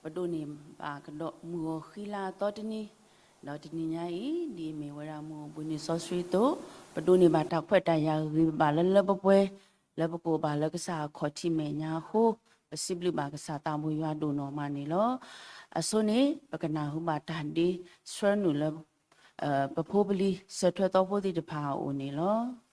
ပဒိးန့ၢ်ဘၣ်ကဒီးမုၢ်ဂီၤဃံလၤအသီတနံၤ, ဒီးတနံၤညါအံၤ ဒ်အမ့ၢ်ဝဲဒၣ်မုၢ်ဂီၤဘှံးနံၤစီဆှံအသိး, ပဒိးန့ၢ်ဘၣ်တၢ်ခွဲးတၢ်ယာ်ဂ့ၤဂ့ၤဘၣ်ဘၣ်လၢလၢပှဲၤပှဲၤ, လၢပကိးဘၣ်လၢကစၢ်အခီၣ်ထံးမဲာ်ညါအဃိ, ပစံးဘျုးဘၣ်ကစၢ်သးဘိယွၤဒိၣ်နီၢ်မးန့ၣ်လီၤ. အဆိန့ၣ် ပကနၢ်ဟူဘၣ်တၢ်ဒ့ဆှၢနုာ်လၢ ပဖိပလံၤစၢၤထွဲသီဖိသ့ၣ်တဖၣ်အအိၣ်န့ၣ်လီၤ.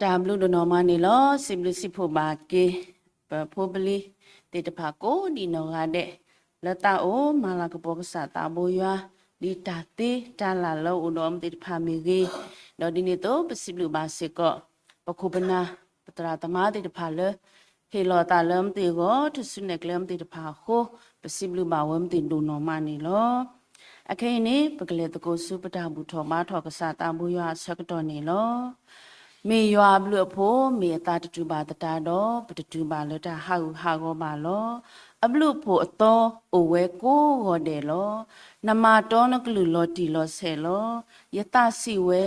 တၢ်ဘျုးဒိၣ်နီၢ်မးန့ၣ်လီၤ. စံးဘျုးစံးဖှိၣ်ဘၣ်က့ၤ ပဖိပလံၤသ့ၣ်တဖၣ်ကိးဒံးနီၢ်ဂၤဒဲး လၢတၢ်အိၣ်မၤလၤကပီၤကစၢ်သးဘိယွၤ ဒ်တၢ်သ့တၢ်လၢ်လၢအိၣ်ဒီးအမ့ၢ်သ့ၣ်တဖၣ်မ့ၢ်ဂ့ၤ, ဒီးဒ်န့ၣ်အသိး ပစံးဘျုးဘၣ်စ့ၢ်ကီး ပခိၣ်ပနၢ် ပသရၣ်သမါသ့ၣ်တဖၣ်လၢ ဟ့ၣ်လီၤသးလၢအမ့ၢ်သ့ၣ်အဂီၢ် ထူၣ်စုနဲၣ်ကျဲအမ့ၢ်သ့ၣ်တဖၣ်အဃိ ပစံးဘျုးဘၣ်ဝဲအမ့ၢ်သ့ၣ်ဒိၣ်နီၢ်မးန့ၣ်လီၤ. အခဲအံၤန့ၣ် ပကလဲၤသကိးဆူပတၢ်ဘူၣ်ထီၣ်ဘါထီၣ်ကစၢ်သးဘိယွၤအဆၢကတီၢ်န့ၣ်လီၤ. မ့ၢ်ယွၤအဘျုးအဖှိၣ် မ့ၢ်အသးတတူာ်ဘၣ်သတးဒီး ပတတုၤဘၣ်လၢတၢ်ဟးဂူာ်ဟးဂီၤဘၣ်လီၤ. အဘျုးအဖှိၣ်အသီအိၣ်ဝဲကိးဂီၤဒဲးလီၤ. နမၤတီနကလုၢ်လီၤတံၢ်လီၤဆဲးလီၤ. ယသးစံးဝဲ,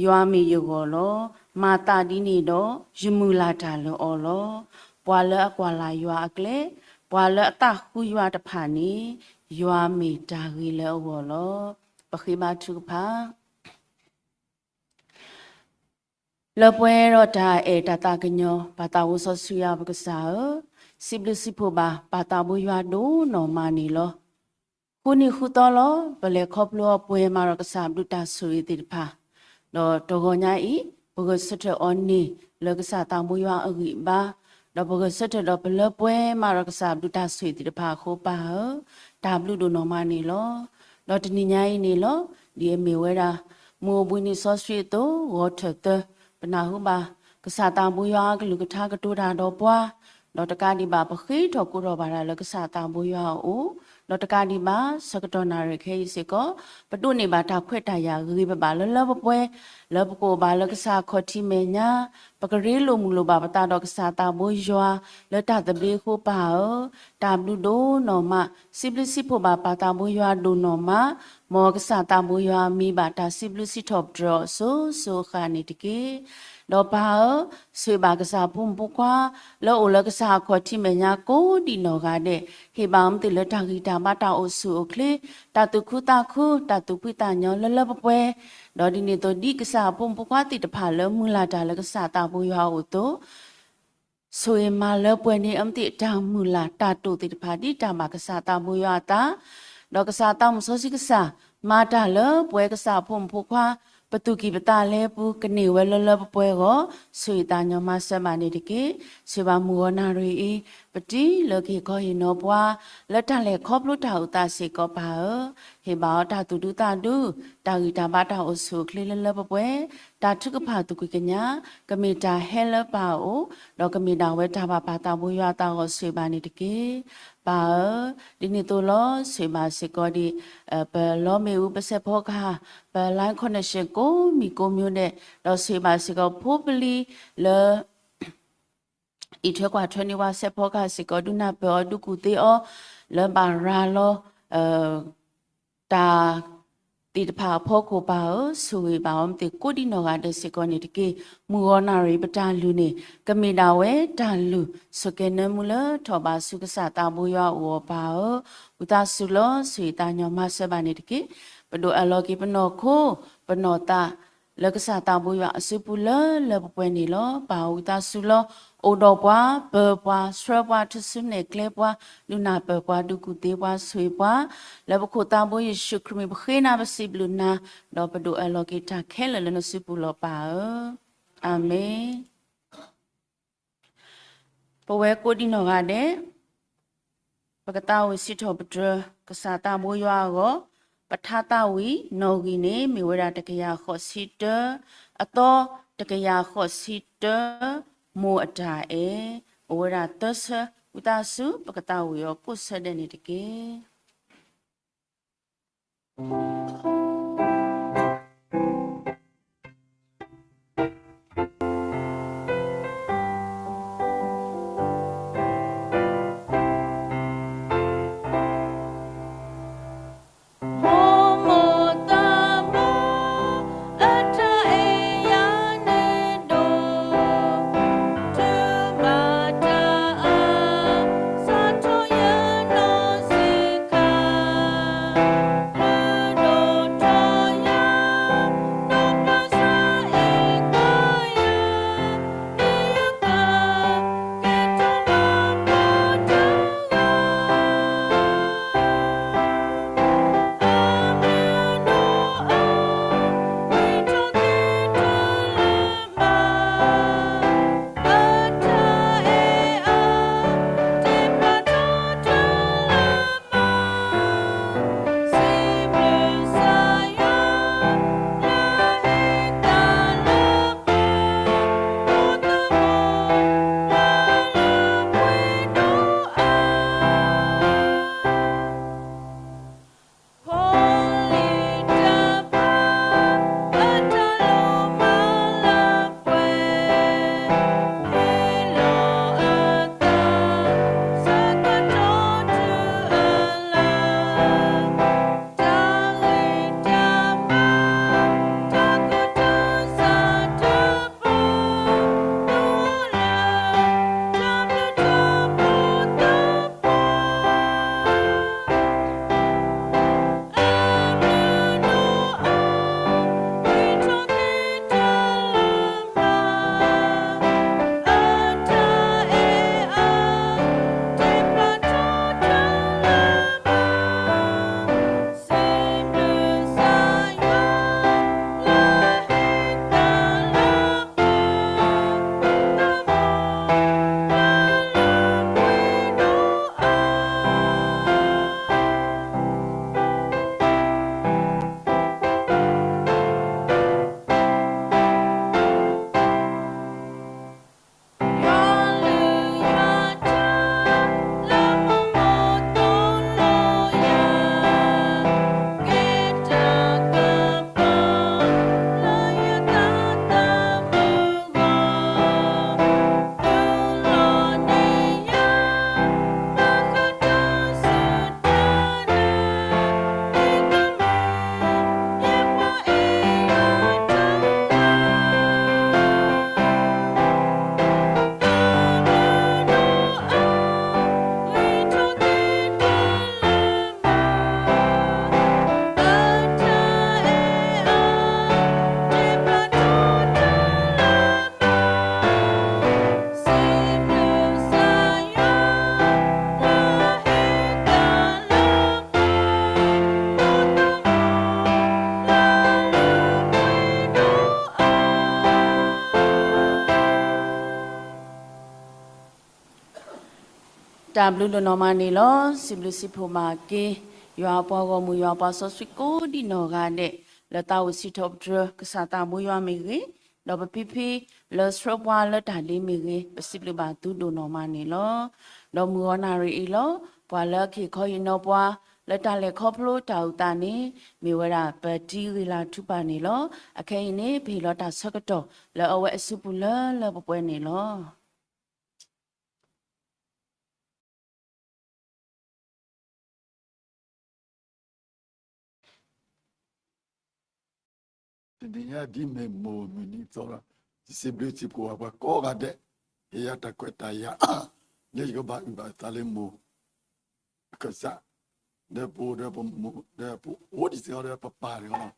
ယွၤမ့ၢ်ယဂီၢ်လီၤ. မၤသးဒ်န့ၣ်ဒီး ယမုၢ်လၢ်တၢ်လၢအီၤလီၤ. ပှၤလၢအကွၢ်လၢ်ယွၤအကျဲ, ပှၤလၢအသးဃုယွၤတဖၣ်န့ၣ် ယွၤမ့ၢ်တၢ်ဂ့ၤလၢအဂီၢ်လီၤ. ပဃ့ဘါထုကဖၣ် လၢပှဲၤဒီးတၢ်အဲၣ်တၢ်သးကညီၤ ပၢ်သးစီဆှံယွၤပကစၢ်ဧၢ, စံးဘျုးစံးဖှိၣ်ဘၣ် ပၢ်သးဘိယွၤဒိၣ်နီၢ်မးန့ၣ်လီၤ. ဃုနံၤဃုသီလီၤ ပလဲၤခီဖျိအီၤပှဲၤမးဒီးကစၢ်ဘျုးတၢ်ဆိၣ်ဂ့ၤသ့ၣ်တဖၣ်, ဒီးတဂီၤညါအံၤ ပဂဲၤဆၢထၢၣ်အီၤန့ၣ် လၢကစၢ်သးဘိယွၤအဂံၢ်အဘါ, ဒီးပဂဲၤဆၢထၢၣ်ဒီးပလၢပှဲၤမးဒီးကစၢ်ဘျုးတၢ်ဆိၣ်ဂ့ၤသ့ၣ်တဖၣ်အဃိ ပၢ်ဧၢ, တၢ်ဘျုးဒိၣ်နီၢ်မးန့ၣ်လီၤ. ဒီးတနံၤညါအံၤန့ၣ်လီၤ, ဒ်အမ့ၢ်ဝဲဒၣ် မုၢ်အိၣ်ဘှံးနံၤစီဆှံအသိး ဂီၤထၢၣ်သၢ, ပနၢ်ဟူဘၣ် ကစၢ်သးဘိယွၤအကလုၢ်ကထါကတိၤတၢ်ဒီးပှၤ, ဒီးတကးဒံးဘၣ် ပဃ့ထီၣ်ကိးထီၣ်ဘၣ်တၢ်လၢကစၢ်သးဘိယွၤအအိၣ်, ဒီးတကးဒံးဘၣ် ဆၢကတီၢ်နၣ်ရံၣ်ခဲအံၤစ့ၢ်ကီး ပဒိးန့ၢ်ဘၣ်တၢ်ခွဲးတၢ်ယာ်ဂ့ၤဂ့ၤဘၣ်ဘၣ်လၢလၢပှဲၤပှဲၤ, လၢပကအိၣ်ဘၣ်လၢကစၢ်အခီၣ်ထံးမဲာ်ညါ, ပကရ့လိာ်မုာ်လိာ်ဘၣ်ပသးဒီးကစၢ်သးဘိယွၤ လၢတၢ်သဘျ့အဃိပၢ်ဧၢ, တၢ်ဘျုးဒိၣ်နီၢ်မး, စံးဘျုးစံးဖှိၣ်ဘၣ်ပၢ်သးဘိယွၤဒိၣ်နီၢ်မး, မ်ကစၢ်သးဘိယွၤအမံၤဘၣ်တၢ်စံးဘျုးစံးထီၣ်ပတြၢၤအီၤစိၤစိၤအဃၣ်န့ၣ်တက့ၢ်. ဒီးပၢ်ဧၢ, ဆိၣ်ဂ့ၤဘၣ်ကစၢ်အဖိမုၣ်ဖိခွါ လၢအအိၣ်လၢကစၢ်အခီၣ်ထံးမဲာ်ညါကိးဒံးနီၢ်ဂၤဒဲး, ဟ့ၣ်ဘၣ်အီၤမ့ၢ်သ့ၣ်လၢတၢ်ဂံၢ်တၢ်ဘါတၢ်အိၣ်ဆူၣ်အိၣ်ချ့, တၢ်သူၣ်ခုသးခု, တၢ်သူၣ်ဖှံသးညီလၢလၢပှဲၤပှဲၤ, ဒီးဒ်န့ၣ်အသိးဒ်ကစၢ်အဖိမုၣ်ဖိခွါသ့ၣ်တဖၣ်လၢမုၢ်လၢ်တၢ်လၢကစၢ်သးဘိယွၤအအိၣ်အသိး ဆိၣ်ဂ့ၤမၤလၢပှဲၤန့ၢ်အီၤမ့ၢ်သ့ၣ်တၢ်မုၢ်လၢ်တၢ်တိာ်သ့ၣ်တဖၣ်ဒ်တၢ်ဘၣ်ကစၢ်သးဘိယွၤအသး, ဒီးကစၢ်သးမုၣ်စီဆှံကစၢ် မၤတၢ်လၢပဝဲကစၢ်အဖိမုၣ်ဖိခွါ ပသူၣ်ကံၢ်ပသးလဲပူၤ ကန့ၢ်ဝဲလၢလၢပှဲၤပှဲၤအဂီၢ် ဆိၣ်ဂ့ၤသးညီမၤစၢၤဘၣ်န့ၣ်တက့ၢ်. ဆိၣ်ဂ့ၤဘၣ်မုၢ်ဂီၤနၣ်ရံၣ်အံၤ ပတံၤလၢကဟ့ၣ်ခီဟ့ၣ်နီၤပှၤ လၢတၢ်လဲၤခီဖျိတၢ်အိၣ်သးစ့ၢ်ကီးပၢ်ဧၢ, ဟ့ၣ်ဘၣ်အီၤတၢ်သူၣ်ဒူသးဒူ, တၢ်ဂံၢ်တၢ်ဘါတၢ်အိၣ်ဆူၣ်အိၣ်ချ့လၢလၢပှဲၤပှဲၤ, တၢ်ထုကဖၣ်သူၣ်ကွံာ်ကညး ကမ့ၢ်တၢ်ဟဲလၢပၢ်အအိၣ်, ဒီးကမ့ၢ်ဒၣ်ဝဲတၢ်ဘၣ်ပၢ်သးဘိယွၤအသးအဂီၢ်ဆိၣ်ဂ့ၤဘၣ်န့ၣ်တက့ၢ်. ပၢ်ဧၢ, ဒ်န့ၣ်အသိးလီၤ ဆိၣ်ဂ့ၤဘၣ်စ့ၢ်ကီးဒံး ပလီမ့ၣ်အူ ပစဲးဖီကဟၣ် ပ line connection ကိးမံၤကိးမံၤဒဲး, ဒီးဆိၣ်ဂ့ၤဘၣ်စ့ၢ်ကီးဖိပလံၤလၢ အံးထွဲကွၢ်ထွဲန့ၢ်ဝဲစဲးဖီကဟၣ်စ့ၢ်ကီး ဒုးနၢ်ပၢၢ်အီၤ ဒုးကူၣ်သ့အီၤ လၢဘၣ်ရၤလီၤ တၢ်သ့ၣ်တဖၣ်အဖီခိၣ်ပၢ်ဧၢ, ဆိၣ်ဂ့ၤဘၣ်အီၤမ့ၢ်သ့ၣ်ကိးဒံးနီၢ်ဂၤဒဲးစ့ၢ်ကီးန့ၣ်တက့ၢ်. မုၢ်ဂီၤနၣ်ရံၣ်ပတၢ်လုၢ်န့ၣ် ကမ့ၢ်ဒၣ်ဝဲတၢ်လုၢ်ဆိၣ်ကဲၤနၢမူလၢထီၣ်ဘးဆူကစၢ်သးဘိယွၤအအိၣ်အီၤပၢ်ဧၢ, ဝံသးစူၤလီၤ ဆိၣ်ဂ့ၤသးညီမၤစၢၤဘၣ်န့ၣ်တက့ၢ်. ပဒိးအၢၣ်လီၤက့ၤပနီၢ်ခိ ပနီၢ်သး လၢကစၢ်သးဘိယွၤအစုပူၤလၢလၢပှဲၤပှဲၤန့ၣ်လီၤ. ပၢ်ဧၢ ဝံသးစူၤလီၤ အိၣ်ဒီးပှၤ ပၢၤပှၤ ဆှၢပှၤ ထူၣ်စုနဲၣ်ကျဲပှၤ ဒုးနၢ်ပၢၢ်ပှၤ ဒုးကူၣ်သ့ပှၤ ဆိၣ်ဂ့ၤပှၤ လၢပခိၣ်သးဘိယ့ၣ်ၡူးခရံာ်မံၤ ပဃ့နၤ ပစံးဘျုးနၤ ဒီးပဒိးအၢၣ်လီၤက့ၤတၢ်ခဲလၢာ်လၢနစုပူၤလီၤပၢ်ဧၢ, အၤမ့ၣ်. ပဝဲကိးဒံးနီၢ်ဂၤဒဲး ပကသးဝံၣ်စံးထီၣ်ပတြၢၤ ကစၢ်သးဘိယွၤအဂီၢ်, ပထါသးဝံၣ်နီၣ်ဂံၢ်န့ၣ် မ့ၢ်ဝဲဒၣ်တကယၤဃိးဆံတၢ, အသီ တကယၤဃိးဆံတၢ, မိၢ်အတၢ်အဲၣ်, အိၣ်ဝဲဒၣ်သၢဆၢ, ဝံသးစူၤ ပကသးဝံၣ်အီၤကိးဆၢဒဲးန့ၣ်တက့ၢ်. တၢ်ဘျုးဒိၣ်နီၢ်မးန့ၣ်လီၤ. စံးဘျုးစံးဖှိၣ်ဘၣ်က့ၤ ယွၤအပှၤဂီၢ်မုၢ် ယွၤအပှၤစီဆှံကိးဒံးနီၢ်ဂၤဒဲး လၢသးအိၣ်စံးထီၣ်ပတြၢၤ ကစၢ်သးဘိယွၤမ့ၢ်ဂ့ၤ, ဒီးပဖံဖံ လၢဆှၢပှၤလၢတၢ်ဒ့မ့ၢ်ဂ့ၤ, ပစံးဘျုးဘၣ်သုဒိၣ်နီၢ်မးန့ၣ်လီၤ. ဒီးမုၢ်ဂီၤနၣ်ရံၣ်အံၤလီၤ. ပှၤလၢအက့ၤခီဟံးနီၤပှၤ လၢတၢ်လဲၤခီဖျိတၢ်အုၣ်သးန့ၣ် မ့ၢ်ဝဲဒၣ်ပတံဂ့ၤလၢ်ထူပၢ်န့ၣ်လီၤ. အခဲအံၤန့ၣ် ပဟ့ၣ်လီၤတၢ်ဆၢကတီၢ် လၢအဝဲအစုပူၤလၢလၢပှဲၤပှဲၤန့ၣ်လီၤ. တနံၤညါဒ်မ့ၢ်မိၢ်မုၢ်နံၤသီလီၤ, ယစံးဘျုးစံးဖှိၣ်ပှၤကိးဂၤဒဲး, ဟ့ၣ်ယၤတၢ်ခွဲးတၢ်ယာ် လၢယကဘၣ်အုၣ်ဘၣ်သးလၢမိၢ် ကစၢ်, ဒီးပအိၣ်ဒီးပမိၢ် ဒီးပအိၣ်ဒံးစ့ၢ်ကီးဒီးပပၢ်တဂၤလီၤ.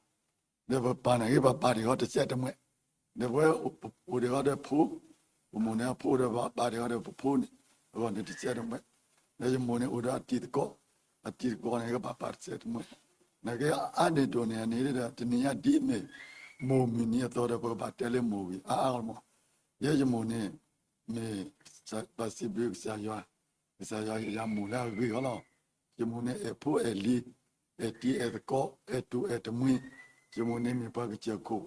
ဒီးပပၢ်န့ၣ်ဂ့ၤ ပပၢ်တဂၤတစဲးတမှဲး, ဒီးပဝဲအိၣ်ဒီးဂီၤဒီးဖိ, ပမိၢ်န့ၣ်အဖိဒီးပပၢ်တဂၤဒီးပဖိန့ၣ် အဂီၢ်န့ၣ်တစဲးတမှဲး, ဒီးယမိၢ်န့ၣ်အိၣ်ဒီးအတံၤသကိး, အတံၤသကိးန့ၣ် ကဘၣ်ပၢ်တစဲးတမှဲး, နက့အါန့ၢ်ဒိၣ်န့ၢ်န့ၣ်ဒီး တနံၤညါဒ်မ့ၢ် မိၢ်မုၢ်နံၤအသီဒီး ပကဘၣ်တဲလၢမိၢ်ဂ့ၤအါအါမး, ယဲယမိၢ်န့ၣ် မ့ၢ်ပစံးဘျုးကစၢ်ယွၤ, ကစၢ်ယွၤဟ့ၣ်ယၤမိၢ်လၢအဂ့ၤအီၤလီၤ. ယမိၢ်န့ၣ်အဲၣ်ဖိအဲၣ်လံၤ, အဲၣ်တံၤအဲၣ်သကိး အဲၣ်တူၢ်အဲၣ်တမှံၤ, ယမိၢ်န့ၣ်မ့ၢ်ပှၤကစၢၢ်ခိၣ်,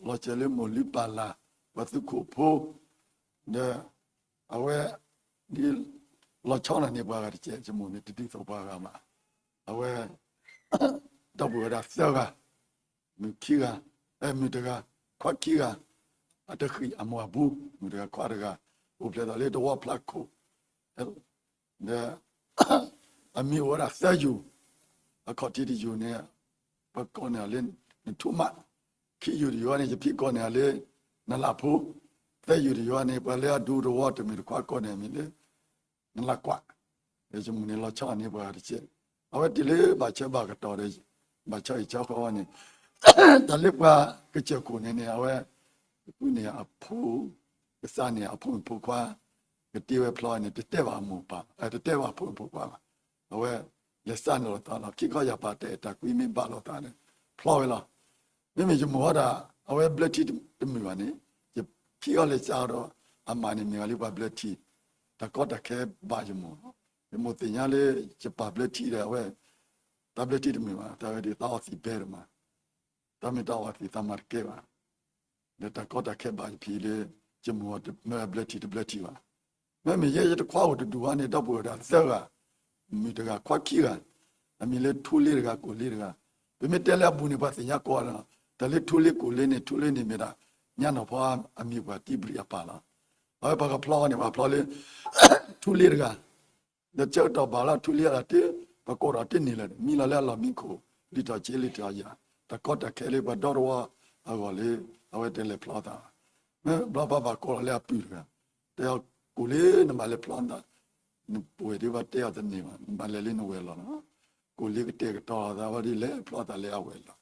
လီၤစၢၤလၢမိၢ်လုၢ်ပၢ်လၢ်, ပှၤသူခိၣ်ဖိ, ဒီး အဝဲ ဒ်လီၤဆီနၤန့ၣ်ပှၤဂၤတကဲး, ယမိၢ်န့ၣ်တဒ်သိးပှၤဂၤဘၣ်, အဝဲ ဒီပုၢ်ဝဲၢ်ဒၣ်သၢဂၤ, မုၣ်ခံဂၤ, အဲ မုၣ်တဂၤ, ခွါခံဂၤ, အတဃံၣ်အမိၢ်အပူၤ, မုၣ်တဂၤခွါတဂၤ, အိၣ်ဖျဲၣ်ထီၣ်လၢတဝီဖျးခိၣ်, ဒီး အမံၤအိၣ်ဝဲဒၣ်သၢယိၤ, အခီၣ်ထံးတယိၤန့ၣ် ပှၤကိးန့ၢ်အီၤလၢ နထူမး, ခံယိၤတယိၤန့ၣ် ယဖံကိးန့ၢ်အီၤလၢ နလၢ်ဖိ, သၢယိၤတယိၤန့ၣ် ပှၤလၢအဒူတဝီတမုၢ်တခွါကိးန့ၢ်အမံၤလၢ နလၢ်ကွၢ်, ဒီးယမိၢ်န့ၣ်လီၤဆီန့ၢ်ပှၤတကဲး, အဝဲတုၤလၢဘၣ်ဆၢဘၣ်ကတီၢ်ဒီး ဘၣ်ဆီအံၤဆီဃီန့ၣ် တၢ်လၢပှၤကစၢၢ်ခိၣ်န့ၣ်န့ၣ် အဝဲ ဃုန့ၢ်အဖိ, ကစၢ်န့ၢ်အဖိမုၣ်ဖိခွါ, ကတ့ဝဲဖျီန့ၣ် တတဲဘၣ်အမိၢ်ပၢ်, တတဲဘၣ်အဖိမုၣ်ဖိခွါဘၣ်, အဝဲ လဲၤစးန့ၢ်လိာ်သးလီၤ. ခံခီယၢ်ပၤ တအဲၣ်တၢ်ကွံမ့ၢ်ဘၣ်လိာ်သးန့ၣ် ဖျီဝဲလီၤ. မ့မ့ၢ်ယမိၢ်ဟီဒၣ် အဝဲဘျၢထံတမုာ်ဘၣ်န့ၣ်, ယဖံအီၤလဲၤစးအီၤဒီး အမၤန့ၣ်မ့ၢ်အီၤလၢပှၤဘျၢထံ, တၢ်ကီတၢ်ခဲဘၣ်ယမိၢ်, ယမိၢ်သ့ၣ်ညါလၢ ယပၢ်ဘျၢထံဒီး အဝဲ တၢ်ဘျၢထံတမုာ်ဘၣ်, တၢ်ဝဲဒၣ်သးအီသံးဘဲဒိၣ်မး, တၢ်မ့ၢ်တၢ်အီသံးသးမၤတကဲဘၣ်, ဒီးတၢ်ကီတၢ်ခဲဘၣ်ယဖံလၢ ယမိၢ်မၢဘျၢထံတဘျၢထံဘၣ်. မ့မ့ၢ်ယဲယတခွါအိၣ်တဒူၣ်ဝဲန့ၣ် ဒီပုၢ်ဝဲၢ်ဒၣ်သၢဂၤ, မုၣ်တဂၤခွါခံဂၤ, အမံၤလၢထူလ့တဂၤ ကိၣ်လ့တဂၤ, ပမ့ၢ်တဲလၢအဘူးန့ၣ် ပှၤသ့ၣ်ညါကိးဂၤလီၤ. တၢ်လၢထူလ့ကိၣ်လ့န့ၣ် ထူလ့န့ၣ်မ့ၢ်ဒၣ် ညါနီၢ်ဖီအမံၤပှၤတံဘြံၤအပၢ်လီၤ. အဝဲပှၤကဖျီအီၤန့ၣ် ပှၤဖျီလၢ ထူလ့တဂၤ ဒီးဆၢကတီၢ်ဘၣ်လၢထူလ့အတၢ်တ့ ပှၤကိးထီၣ်တန့ၢ်လၢၤ, မံလီၤလၢအလီၢ်မံခိၣ် လံာ်ထီၣ်ဆ့လံာ်ထီၣ်ယာ်, တၢ်ကီတၢ်ခဲလၢပှၤဒီတဝီအဂီၢ်လၢ အဝဲတဲလဲၤဖျီသး, မ့ၢ်ဘျီပှၤဘၣ်ကိးထီၣ်လၢအပုၢ်တဂၤ, တဲအီၤ ကိၣ်လ့ နဘၣ်လဲၤဖျီသး, နပဝဲၢ်ဒ်ဘၣ်တဲအီၤတန့ၢ်ဘၣ်, နဘၣ်လဲၤလၢနဝဲၢ်လီၤလီၤ. ကိၣ်လ့ကတဲာ်ကတီၤသးဝဲဒ်လဲၤဖျီသးလၢအဝဲၢ်လီၤ.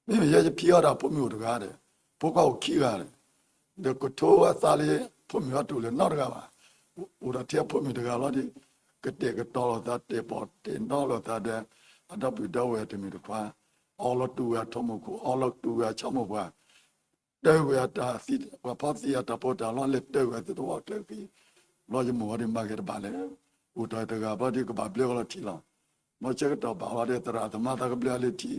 မ့မ့ၢ်ယဲယဖံအီၤဒီးဖိမုၣ်အိၣ်တဂၤဒီး ဖိခွါအိၣ်ခံဂၤဒီး ဒီးကထိအသးလၢ ဖိမုၣ်အီၤတအိၣ်လၢၤနီတဂၤဘၣ်. အိၣ်ဒီးထဲအဖိမုၣ်တဂၤလီၤဒီး ကတဲာ်ကတီၤလိာ်သး တဲာ်ပီၣ်တဲာ်နီၣ်လိာ်သးဒီး အဒီပုၢ်ဒီဝဲၢ်တမုၢ်တခွါ, အီလီၤတူၢ်ဝဲအထီမိၢ်ခိၣ် အီလီၤတူၢ်ဝဲအဆၣ်မိၢ်ပှၢ်, တၢၢ်ဝဲအတၢ်သံ ပှၤဖီသံအတၢ်ပီးတၢ်လီ လဲၤတၢၢ်ဝဲသ့ၣ်တဝီကျဲခံ, ဘျီယမိၢ်ဝဲဒီးမၤဂ့ၤတဘၣ်လဲၣ်, အိၣ်တ့ၢ်တဂၤဘျီဒီးကဘၣ်ဘျၢအီၤလီၤထံလီၤ. ဘျီဆၢကတီၢ်ဘၣ်လီၤဒီး သရၣ်သမါသးကဘျၢအီၤလၢထံ,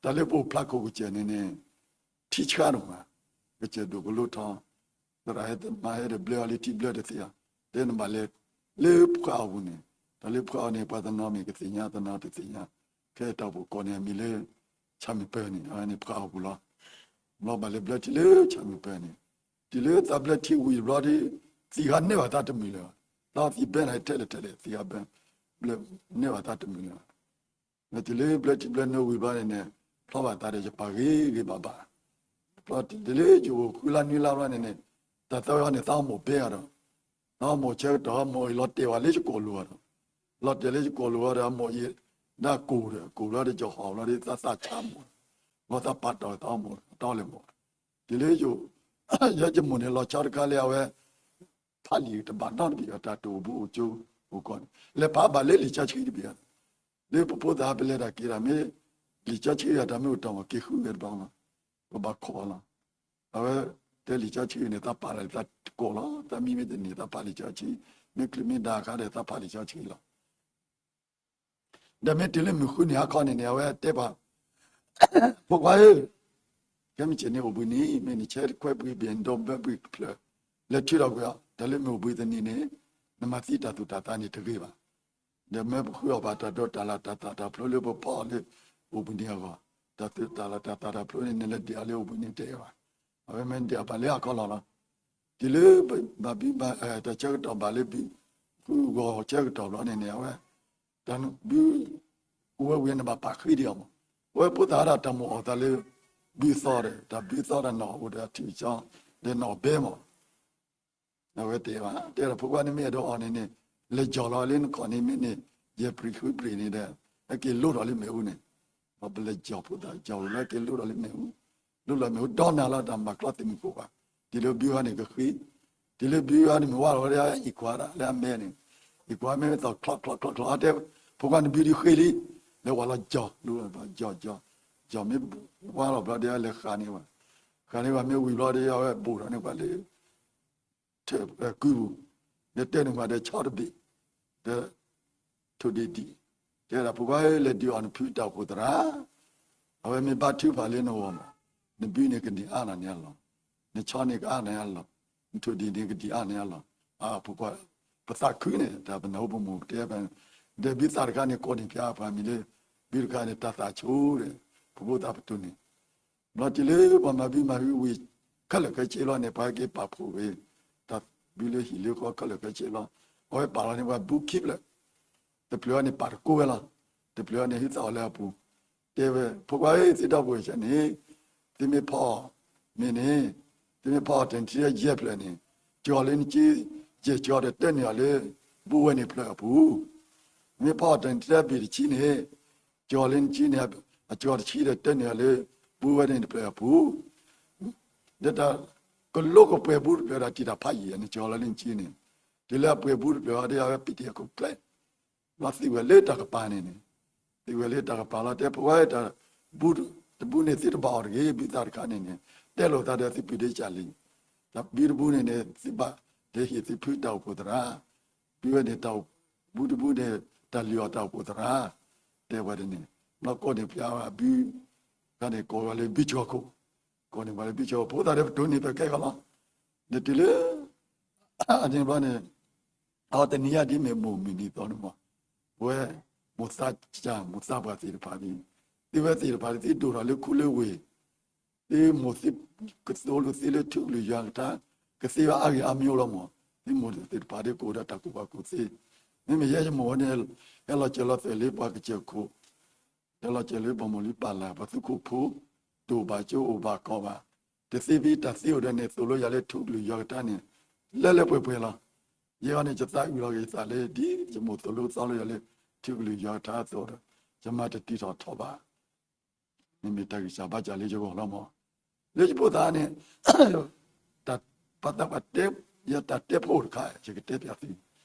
တၢ်လၢပအိၣ်ဖျးခိၣ်ကစၢၢ်န့ၣ်န့ၣ် ထံဆှါဒိၣ်မး, ကစၢၢ်ဒိၣ်ကလိထီ, သရၣ်ဟဲမၤဟဲဒီးဘျၢအီၤလၢထံဘျၢတသ့ဧါ, တဲနဘၣ်လဲၤ လၢဖှးအီၣ်ပူၤန့ၣ်, တၢ်လၢဖှးအီၣ်န့ၣ် ပှၤတနီၤမ့ၢ်ကသ့ၣ်ညါ တနီၤတသ့ၣ်ညါ, ခဲအံၤတၢ်အိၣ်ဖှိၣ်ကိးန့ၢ်အမံၤလၢ ဆၣ်မုၢ်ပၢၤန့ၣ် အဝဲန့ၣ်ဖှးအီၣ်ပူၤလီၤ. ဘျီဘၣ်လဲၤဘျၢထံလၢဆၣ်မုၢ်ပၢၤန့ၣ်, တုၤလၢသးဘျၢထံဝံၤဘျီဒီး သံၣ်ဃါနဲၣ်ဘၣ်သးတမုာ်လၢၤဘၣ်, သးသံၣ်ဘဲန့ၣ်ထဲလဲၣ်ထဲလဲၣ် သံၣ်ဃါဘဲ ဘျၢ နဲၣ်ဘၣ်သးတမုာ်လၢၤဘၣ်. ဒီးတုၤလၢဘျၢထံဘျၢနိဝံၤဘျီန့ၣ်န့ၣ် ဖျီဘၣ်သးဒီးယပၢ်ဂ့ၤဂ့ၤဘၣ်ဘၣ်. ဘျီတုၤလၢယအိၣ်ဃုလါနွံလါဘျီန့ၣ်န့ၣ် တၢ်သၢဝဲအီၤန့ၣ် သးအီၣ်မိၣ်ဘဲအီၤဒီး သးအီၣ်မိၣ်ဆၢကတီၢ် အမိၣ်အံၤလီၤတဲာ်ဝဲလၢယကိာ်လိၤအီၤဒီး လီၤတဲာ်လၢယကိာ်လိၤအီၤဒီး အမိၣ်အံၤ ဒၣ်ကိၢ်ဒီး ကိၢ်ဘျီဒီးယဟီၣ်ဘျီဒီး သးသးဆါမိၣ်, ဘျီသးပာ်တီၢ်သးအီၣ်မိၣ် တၢ်အီၣ်လဲၤမိၣ်, တုၤလၢယ ယဲယမိၢ်န့ၣ် လီၤဆီတခါလၢအဝဲ ဖးလံာ်တဘၣ်နီတဘ့ၣ်အတၢ်တအိၣ်ဘူးအိၣ်ကၠိအိၣ်ကီးန့ၣ် လဲၤဖးဘၣ်လၢလံာ်စီဆှံတဘ့ၣ်ဧါ, လၢပဖိသၣ်ပလဲၤတၢ်က့ၤတၢ်မ့ၢ် လံာ်စီဆှံအတၢ်မ့ၢ်အိၣ်တ့ၢ်မး က့ၤဃုဝဲတဘျီလီၤ, ပဘၣ်ခိးလီၤ. အဝဲတဲလံာ်စီဆှံန့ၣ် သးပာ်လၢသးတကိးလီၤ, သးမံမ့ၢ်တန့ၢ် သးပာ်လံာ်စီဆှံ, မ့ၢ်ချုးမ့ၢ်ဒါအခါဒီးသးဖးလံာ်စီဆှံလီၤ. ဒီးမ့ၢ်တုၤလၢမုၢ်ဃုနံၤဟါခီန့ၣ်န့ၣ် အဝဲတဲပှၤ, ဖိခွါဧၢ, ခဲမုၢ်ဆ့ၣ်န့ၣ်အိၣ်ဘှံးနံၤ, မ့ၢ်နဆဲးခွဲးဘှံးဘ့ၣ် နဒိးဘၢဘှံးဖျၢၣ်, လဲၤထုးထီၣ်ကွံာ်အီၤ, တၢ်လၢမ့ၢ်အိၣ်ဘှံးတနံၤန့ၣ် နမၤသံတၢ်သူၣ်တၢ်သးန့ၣ်တဂ့ၤဘၣ်. ဒီးမ့ၢ်ပဃုအီၣ်ဘၣ်တၢ်ဒိးတၢ်လၤတၢ်သၣ်တၢ်ဖျိလၢပဖီအီၤလၢအိၣ်ဘှံးနံၤအဂီၢ်, တၢ်သူၣ်တၢ်လၤတၢ်သၣ်တၢ်ဖျိန့ၣ် နလဲၤဒံးအီၤလၢအိၣ်ဘှံးနံၤတဂ့ၤဘၣ်. အဝဲမ့ၢ်ဒံးအီၤဘၣ်လၢဟါခီလီၤလီၤ. တုၤလၢဘၣ်ဘုဘၣ် တၢ်ဆၢကတီၢ်ဘၣ်လၢဘု, ဃုဂီၤဆၢကတီၢ်ဘျီန့ၣ်န့ၣ် အဝဲ တၢ်ဘု အိၣ်ဝဲဝံၤန့ၣ်ဘၣ်ပာ်ဃ့ဒံးအီၤမး. အဝဲဖိသၣ်ဒၣ်တၢ်မိၣ်အီၣ်သးလၢ ဘုသီဒီး တၢ်ဘုသီဒီးနီၣ်အိၣ်ဒီးအထံၣ်ကၠီ ဒီးနီၣ်ဘဲမး. အဝဲတဲဘၣ် တဲဒီးဖိခွါန့ၣ်မ့ၢ်အဲၣ်ဒိးအီၣ်န့ၣ်န့ၣ် လဲၤကၠီၣ်လီၤလၢနခီၣ်န့ၣ်မ့ၢ်န့ၣ် ယဲၢ်ပြံၤဃုပြံၤန့ၣ်ဒီး ဟဲက့ၤလိထီၣ်လၢမ့ၣ်အူန့ၣ်, ဒီးပလဲၤကၠီၣ်ဖိသၣ်ကၠီၣ်ဝံၤလၢက့ၤလိထီၣ်လၢမ့ၣ်အူ, လိလီၤမ့ၣ်အူဒီနၤလီၤ တၢ်မၤကျီသ့ၣ်မုၢ်ကိၣ်ဘၣ်. တုၤလၢဘုဟါန့ၣ်ကဃ့, တုၤလၢဘုဟါန့ၣ်မ့ၢ်ဝါလီၤဝဲဒၣ် အံၤကွၢ်ဒၣ်လၢအမဲန့ၣ်, အံၤကွၢ်မ့ၢ်သီၣ်ချီချီချီချီ အတဲ ဖိခွါန့ၣ်ဘုဒုးဃ့လံ, လဲၤဝါလီၤကၠီၣ် လိလီၤကၠီၣ်ကၠီၣ်, ကၠီၣ်မ့ၢ်ဝါလီၤဘျီဒီးလဲၤဃးန့ၢ်ဝဲ, ဃးန့ၢ်ဝဲမ့ၢ်ဝံၤဘျီဒီးအဝဲဘူးထီၣ်န့ၢ်ပှၤလၢ ထၢၣ်ကုပူၤ, ဒီးတဲန့ၢ်ပှၤဒီးဆီတဘ့ၣ်, ဒီး ထိၣ်ဒ့ၣ်ဒံၣ်, တဲဒၣ်ဖိခွါဧၢ လဲၤဒုးအီၣ်နဖုတၢ်အိၣ်ဖှိၣ်သရၣ်, အဝဲမ့ၢ်ဘါထုကဖၣ်လၢနဂီၢ်မး, နဘုန့ၣ်ကဒံးအါနၤန့ၢ်အလီၢ်, နဆီန့ၣ်ကအါနၤအလီၢ်, နထိၣ်ဒ့ၣ်န့ၣ်ကဒံးအါနၤအလီၢ်, အဖိခွါ ပသးခုန့ၣ် တၢ်ပနၢ်ဟူပမိၢ်ပတဲဖဲ, ဒီးဘုသၣ်တခါန့ၣ်ကိးန့ၢ်ဖျါပှၤမံၤလၢ ဘုတခါန့ၣ် တၢ်သးဆိဒီး ဖိဖိသၣ်ပတိၢ်န့ၣ် ဘျီတုၤလၢပှၤမၤဘုမၤဟုဝံၤ ခဲလၢာ်ခဲဆ့လီၤန့ၣ် ပှၤဟဲက့ၤပာ်ဖှိၣ်ဝဲ တၢ်ဘုလၢဟံၣ်လၢဃီခဲလၢာ်ခဲဆ့လီၤ. အဝဲပာ်လီၤန့ၢ်ပှၤဘုခံဖျၢၣ်, တဖျၢၣ်အံၤန့ၣ်ပာ်တကိးဝဲလီၤ. တဖျၢၣ်အံၤန့ၣ်ဟံးသးအီၤလၢအပူၤ, တဲဝဲ ဖိခွါဧၢ သုဒီပုၢ်ဝဲၢ်ဆၢန့ၣ် သုမ့ၢ်ဖီအီၤမ့ၢ်န့ၣ်, သုမ့ၢ်ဖီအီၤတနံၤထံယဲၢ်ဖျၢၣ်န့ၣ် ကၠီၤလၢနစု, ယဲၢ်ကၠီၤဒီးတၢန့ၢ်အီၤလၢ ဘုဝဲန့ၣ်ဖျၢၣ်အပူၤ မ့ၢ်ဖီအီၤတနံၤထံဘ့ၣ်တဆံန့ၣ် ကၠီၤလၢနစုန့ၣ် အကၠီၤတဆံဒီးတၢန့ၢ်အီၤလၢ ဘုဝဲန့ၣ်တဖျၢၣ်အပူၤ, ဒီးတၢ်ကလိကပှဲၤဘုတဖျၢၣ်ဒီးတံာ်တာ်ဖးယံာ်န့ၣ် ကၠီၤလီၤလၢနစုန့ၣ်, တုၤလၢအပှဲၤဘုတဖျၢၣ်အီၤဒီးအဝဲပံတ့ၢ်အခိၣ်ချ့, ဘျီသံဝဲလၢတၢ်ကပၤန့ၣ်န့ၣ်, သံဝဲလၢတၢ်ကပၤလီၤ တဲဖိခွါတၢ် ဘုတဘုန့ၣ်သုတဘၣ်အီၣ်တဂ့ၤ ဘုသၣ်တခါန့ၣ်န့ၣ်, တဲလိာ်သးဒီးသုပုၢ်ဒ့ကၢ်လံ, တၢ်ဘုတဘုန့ၣ်န့ၣ် သုဘၣ်လၢဟံၣ်သုဖုတၢ်အိၣ်ဖှိၣ်သရၣ်, ဘုဝဲန့ၣ်တၢ်အိၣ်, ဘုတဘုန့ၣ် တၢ်လုၢ်အီၣ်တၢ်အိၣ်ဖှိၣ်သရၣ်, တဲဝဲဒ်န့ၣ်, ဘျီကိးန့ၢ်ဖျါဝဲအဘု, တခါန့ၣ်ကိးဝဲလၢဘုဆှီခိၣ်, ကိးန့ၢ်ပှၤလၢဘုဆှီခိၣ် ဖိသၣ်ဒီးပတိၢ်န့ၢ်ပကဲဂီၤလီၤ, ဒီးတုၤလၢ အန့ၣ်ဘျီန့ၣ် အတနံၤညါဒ်မ့ၢ်မိၢ်မုၢ်နံၤသီန့ၣ်မး, ပဝဲ မိၢ်သးစၢ် မိၢ်သးပှၢ်သ့ၣ်တဖၣ်န့ၣ်, သုဝဲသ့ၣ်တဖၣ်န့ၣ် သုဒိၣ်ထီၣ်လၢခူလၢဝ့ၢ်, သုမိၢ်သုကသိၣ်လိာ်သုလၢထူကလုၢ်ယွၤကထါ, ကသ့ဝဲအါဂ့ၤအါမံၤလီၤမး, သုမိၢ်သ့ၣ်တဖၣ်ဒ်ကအိၣ်ဒီးတၢ်ကူၣ်ဘၣ်ကူၣ်သ့, မ့မ့ၢ်ယဲယမိၢ်ဝဲန့ၣ် ဟဲလီၤစၢၤလီၤသွဲၣ်လၢပှၤကစၢၢ်ခိၣ် ဟဲလီၤစၢၤလၢပှၤမိၢ်လံပၢ်လၢ် ပှၤသူခိၣ်ဖိ, တအိၣ်ဘၣ်ကၠိအိၣ်ဘၣ်ကီၢ်ဘၣ်, တသ့ဖဲတၢ်သ့အိၣ်ဒီးန့ၣ် သိၣ်လိယၤလၢထူကလုၢ်ယွၤကထါန့ၣ် လၢလၢပှဲၤပှဲၤလီၤ. ယဲအံၤန့ၣ် ယသးအုးလီၤက့ၤယသးလၢ ဒ်ယမိၢ်သိၣ်လိသီလိယၤလၢ ထူကလုၢ်ယွၤကထါအသိးဒီး ယမၤတတုၤထီၣ်ထီၣ်ဘၣ် မ့မ့ၢ်တၢ်ဂံၢ်စၢ်ဘါစၢ်လၢယဂီၢ်လီၤမး. လၢယဖိသၣ်န့ၣ် တၢ်ပာ်သးပှၤတဲ ယတၢ်တဲဖိတခါ ယကတဲပျးသု,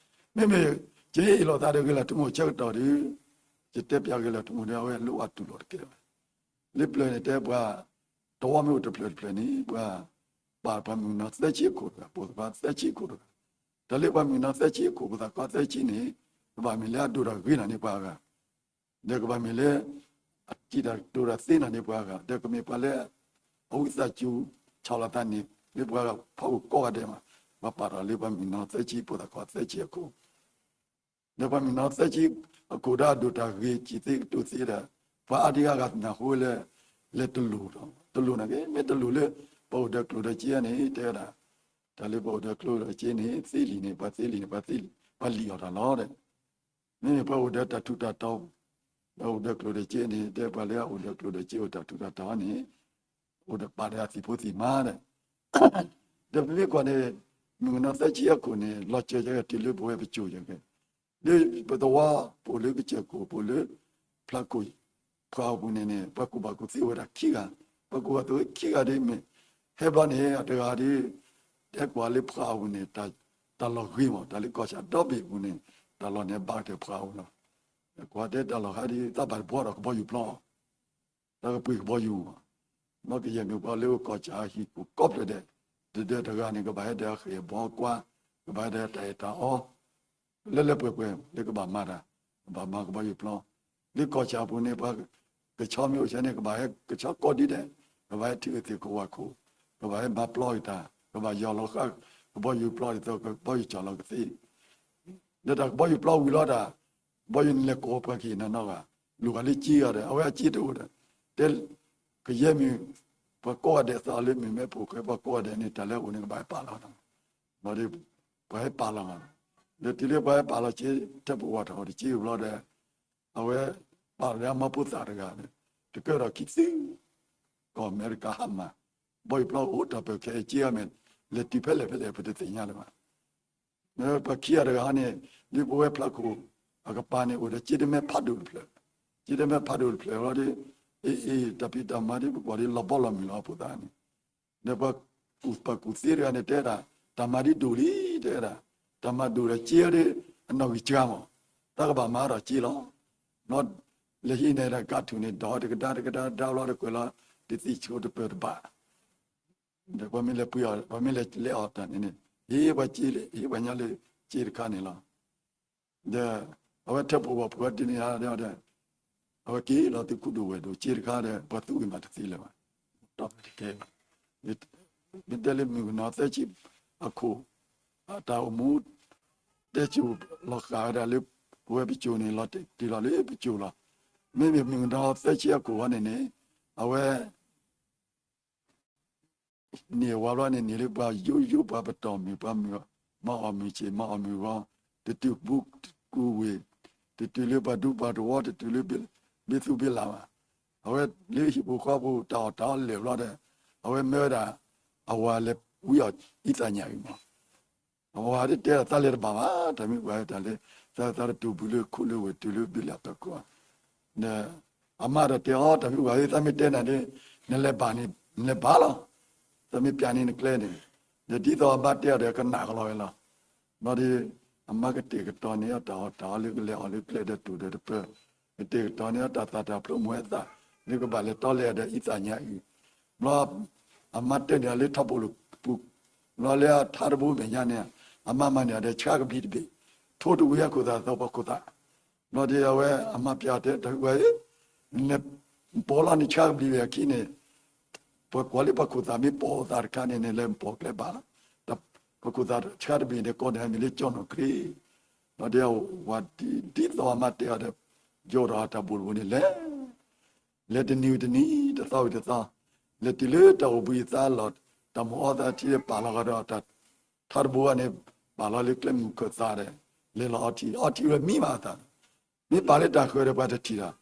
မ့မ့ၢ် ယဟ့ၣ်လီၤသးဒီးဂဲၤလီၤထူမိၢ်ဆၢကတီၢ်ဒီး ယတဲပျးဂဲၤလီၤထူမိၢ်ဒီး အဝဲလိၣ်အတူၢ်လိာ်တကဲဘၣ်. လၢပျၢၤန့ၣ်တဲပှၤ တဝီမ့ၢ်အိၣ်တဖျၢၣ်တဖျၢၣ်န့ၣ် ပှၤ ပာ်ပှၤမုၣ်ကနီၤသၢဆံအခိၣ်တဂၤ ပိာ်သပှၢ်သၢဆံအခိၣ်တဂၤ, တၢ်လၢပှၤမုၣ်ကနီၤသၢဆံအခိၣ် ပိာ်သပှၢ်သၢဆံန့ၣ် ကဘၣ်မ့ၢ်လၢအဒိၣ်တၢ်ဂ့ၤနၤန့ၢ်ပှၤအဂၤ ဒီးကဘၣ်မ့ၢ်လၢ အစံးတၢ်ကတိၤတၢ်သ့နၤန့ၢ်ပှၤဂၤ, ဒီးကမ့ၢ်ပှၤလၢ အဝံသးစူၤ ဆီၣ်လီၤသးန့ၣ် လၢပှၤဂၤဖီခိၣ်ကိးဂၤဒဲးမး, ပှၤပာ်ထီၣ်လၢပှၤမုၣ်ကနီၤသၢဆံ ပိာ်သးခွါသၢဆံအခိၣ်, ဒီးပှၤမုၣ်ကနီၤသၢဆံအခိၣ်ဒီးအဒိၣ်တၢ်ဂ့ၤစံးသ့ကတိၤသ့ဒီး ပှၤအါဒံအါဂၤသနၢ်ဟူလၢ လဲၤတလိၣ်ဒီး တလိၣ်န့ၣ်က့ မ့ၢ်တလိၣ်လၢ ပှၤအိၣ်ဒီးကျိၣ်ဒီးစ့န့ၣ် တဲဝဲဒၣ် တၢ်လၢပှၤအိၣ်ဒီးကျိၣ်ဒီးစ့န့ၣ် သ့လံာ်န့ၣ် ပှၤသ့လံာ်န့ၣ် ပှၤသ့လံာ် ပှၤလံၣ်အီၣ်တၢ်လီၤဒီး မ့မ့ၢ်ပှၤအိၣ်ဒီးတၢ်ထူးတၢ်တီၤ ဒီးအိၣ်ဒီးကျိၣ်ဒီးစ့န့ၣ် တဲပှၤလၢအအိၣ်ဒီးကျိၣ်ဒီးစ့အိၣ်တၢ်ထူးတၢ်တီၤန့ၣ် အိၣ်ဒီးပာ်ဒီးအသံၣ်ဖိသံၣ်မါဒီး ဒီးပမ့ၢ်ကွၢ်န့ၣ် မုၣ်ကနီၤသၢဆံအခိၣ်န့ၣ် လီၤစၢၤကဲတုၤလၢပဝဲပစိၤယဲၢ်ကဲ လၢပသဝီ ပအိၣ်လၢကစၢၢ်ခိၣ် ပအိၣ်လၢ ဖျးခိၣ် ပှၤအပူၤန့ၣ်န့ၣ် ပှၤကူၣ်ဘၣ်ကူၣ်သ့ဝဲဒၣ်ခံဂၤ, ပှၤကူၣ်ဘၣ်ကူၣ်သ့ခံဂၤဒ်မ့ၢ် ဟဲဘျီန့ၣ် အတဂၤဒ် တဲကွၢ်လၢပှၤအပူၤန့ၣ် တၢ်လီၢ်ဂ့ၤမး တၢ်လၢကီၢ်ဆၣ်ဒီဘ့ၣ်အပူၤန့ၣ် တၢ်လီၢ်န့ၣ်ဘၣ်ကတၢၢ်ပှၤအပူၤလီၤ. ကွၢ်တဲတၢ်လီၢ်ခါဒ် သးဘၣ်တဘှီဒီးကဘီယူၤဖျီ တၢ်ကပှ့ၤကဘီယူၤမး, နီၢ်ကယဲၢ်မ့ၢ်ပှၤလၢကီၢ်ဆၣ်ဟံၣ်ပူၤကိးဖျၢၣ်ဒဲး, တဒၢတဂၤန့ၣ် ကဘၣ်ဟဲဒီးအဃဲၢ်ဘီကွၢ်, ကဘၣ်ဟဲဒီးတၢ်အဲၣ်တၢ်အီ, လၢလၢပှဲၤပှဲၤလၢကဘၣ်မၤတၢ်, ကဘၣ်မၤကဘီယူၤပျီ, လၢကီၢ်ဆၣ်ပူၤန့ၣ် ပှၤကဆီမ့ၢ်အိၣ်ဆၢန့ၣ် ကဘၣ်ဟဲကဆီကိးဒ်ဒဲး, ကဘၣ်ဟဲထုးအသ့ၣ်ခိၣ်ဝၣ်ခိၣ်, ကဘၣ်ဟဲမၤပျီက့ၤတၢ်, ကဘၣ်ယီၢ်လီၤဃာ်ကဘီယူၤပျီဒ်သိးကဘီယူၤကၠီၣ်လီၤကသ့, ဒီးတၢ်ကဘီယူၤပျီဝံၤလီၤတၢ်, ကဘီယူၤန့ၣ်လဲၤကိးပှၤက့ၤနီၢ်နီၢ်ဂၤ, လူၤဂၤလၢကၠ့ဂၤဒီး အဝဲအကၠ့တအိၣ်ဒီး, တဲ, ကယဲၢ်မ့ၢ် ပှၤကိးဂၤဒဲးသးလၢမ့ၢ်မဲာ်ဖိဃဲ ပှၤကိးဂၤဒဲးန့ၣ် တၢ်လၢအအိၣ်န့ၣ် ကဘၣ်ဟဲပာ်လီၤ, ဒီး ပှၤဟဲပာ်လီၤဂၤ, ဒီးတုၤလၢပှၤဟဲပာ်လီၤကၠ့ ထၢပူၤဝဲထီၣ်တကၠ့ဘျီဒီး, အဝဲပာ်လီၤလၢအမါဖိသၣ်တဂၤန့ၣ်, တကဲထီၣ်ခံသ့, ကီၢ်အမဲရကၤဟါမၢ်, ဘီယူၤပျီအိၣ်တၢ်ပၢၢ်ခဲအကၠ့အမဲာ်, လဲၤတုၤဖဲလဲၣ်ဖဲလဲၣ် ပတသ့ၣ်ညါလၢၤဘၣ် ပှၤခံဂၤတဂၤဟီန့ၣ်, ဒ်ပဝဲဖျးခိၣ်အကပၤန့ၣ် အိၣ်ဒီးကၠ့တမဲဖးဒိၣ်တဖျၢၣ်, ကၠ့တမဲဖးဒိၣ်တဖျၢၣ်လီၤဒီး, အ့ၣ်အ့ၣ် တၢ်ဖံးတၢ်မၤဒ်ပကွၢ်ဒ်လီၤဘီလီၤမုၢ်လီၤအဖိသၣ်န့ၣ်, ဒီးပှၤကူၣ်ပှၤကူၣ်သ့တဂၤန့ၣ် တဲဒၣ်, တၢ်မၤဒ်ဒိၣ်လံ တဲဒၣ်, တၢ်မၤဒိၣ်ဒီးကၠ့ဒီး အနီၣ်ဂံၢ်စှၤမး, တၢ်ကဘၣ်မၤဒီးကၠ့လီၤ, ဘျီ, လဲၤဟံးန့ၢ်ဒီးကးထူၣ်န့ၣ် ဒီးတကဒါတကဒါဒါဘျီဒီးကွဲးလီၤ, တသံၣ်ဆိတပၢၢ်တဘၣ် ဒီးပှၤမ့ၢ်လဲၤပှ့ၤအီၤ ပှၤမ့ၢ်လဲၤလဲၤအီၤတၢ်န့ၣ်န့ၣ်, ဟ့ၣ်ပှၤကၠ့လၢ ဟ့ၣ်ပှၤညီလၢကၠ့တခါန့ၣ်လီၤ. ဒီးအဝဲထၢပူၤဝဲဖုးအီၤဒ်န့ၣ်ဒီး, အဝဲက့ၤလီၤသုးခိၣ်ဒိၣ်ဝဲၢ်ဒိၣ်ကၠ့တခါဒီး ပှၤသူဝံၤမးတသ့လၢၤဘၣ်, တီၢ်မ့ၢ်တကဲဘၣ်, မ့ၢ်တဲလၢမုၢ်ကနီၤသၢဆံအခိၣ်, အတၢ်အိၣ်မူ တဲစိၤလီၤဃာ်ဝဲဒၣ်လၢ ပဝဲပစိၤန့ၣ် လီၤတ့ၢ်လီၤလၢပစိၤလီၤ. မ့မ့ၢ်မုၢ်ကနီၤသၢဆံအခိၣ်ဝဲန့ၣ်န့ၣ်, အဝဲ န့ၢ်ဝဲဘျီန့ၣ် န့ၢ်လၢပှၤယိယိပှၤပတီၢ်မုၢ် ပှၤမၤအီၣ်မုၢ်ဆ့ၣ် မၤအီၣ်မုၢ်ဂီၤ, တတုၤကူကူဝ့ၢ်, တတုၤလၢပှၤဒူပှၤတဝီ, တတုၤလၢဘ့သူဘ့လၢ်ဘၣ်. အဝဲလၢဟံၣ်ဖိဃီဖိတၢ်အီၣ်တၢ်အီလၢာ်ဘျီဒီး, အဝဲမၢဝဲဒၣ် အဝၤလဲၤဝံအီၤအံသးညၣ်အံၤမး အဝၤဒ်တဲဒၣ်သးလဲၤတဘၣ်ဘၣ်, တၢ်မ့ၢ်ပှၤတၢ်လၢ သးသးတတူၢ်ဘုလၢခိၣ်လၢဝဲၢ်တုၤလၢဘ့လၢ်တၢ်ကိး, အမါဒီးတဲအီၤ တၢ်မ့ၢ်ပှၤသးမ့ၢ်တဲနၤန့ၣ် နလဲၤဘၣ်န့ၣ် နလဲၤဘၣ်လီၤ, သးမ့ၢ်ပျးန့ၢ်နကျဲန့ၣ်, ဒီးဒ်သိးအမါတဲအီၤဒီးကနၣ်ကလီၤဝဲလီၤ. ဘျီဒီး အမါကတဲာ်ကတီၤန့ၢ်အတၢ်အီၣ်တၢ်အီလၢကလဲၤအီၣ်လၢကျဲဒီးတူၢ်ဒီးတပၢၢ်, ကတဲာ်ကတီၤန့ၢ်အတၢ်သၣ်တၢ်ဖျိမူၤအသး လၢကဘၣ်လဲၤတီလဲၢ်ဒီးအံသၣ်ညါအံၤ, ဘျီ အမါတဲန့ၢ်အီၤလၢထီဘိလိာ်ပူၤ, ဘျီလၢအထါတဘိမဲာ်ညါန့ၣ် အမါမၤန့ၢ်အီၤဒီးဆှါကဘျံးတဘ့ၣ်, ထိတဝံၤအခိၣ်သၣ်သီပှၤခိၣ်သၣ်, ဘျီဒီးအဝဲအမါပျးတဲ တၢ်ဝဲ နပိာ်လီၤန့ၣ်ဆှါကဘျံးဝဲအခံန့ၣ်, ပှၤကွၢ်လၢပှၤခိၣ်သၣ်မ့ၢ်ပိာ်အသးတခါန့ၣ်န့ၣ် လဲၤပိာ်ကျဲဘၣ်လီၤ, ပှၤခိၣ်သၣ်ဆှါတဘ့ၣ်န့ၣ် ကိးန့ၣ်မ့ၢ်လၢကၠီနီၢ်ခရံာ်, ဘျီဒီးအဝၤဒ်သိးအမါတဲအီၤဒီး, ယိးဒီးအတၢ်ဘိၣ်တဘိၣ်န့ၣ်လဲၤ လဲၤတနံၤဝံၤတနံၤ တသီဝံၤတသီ, လဲၤတုၤလၢတၢ်အိၣ်ဘှံးအသါလီၢ်, တၢ်မုၢ်အီသးထံဒီးပာ်လီၤကဒီးတၢ်, ထါတဘိန့ၣ် ပာ်လီၤလၢကျဲမုၢ်ခၢၣ်သးဒီး, လဲၤလီၤအီထံ အီထံဝဲမံဘၣ်အသး, မ့ၢ်ပာ်လၢတၢ်ဃၢၤဒီးပှၤတထံၣ်တၢ်, ပာ်တီတီကျဲမုၢ်ပူၤဒီးပှၤဟဲတဂၤ,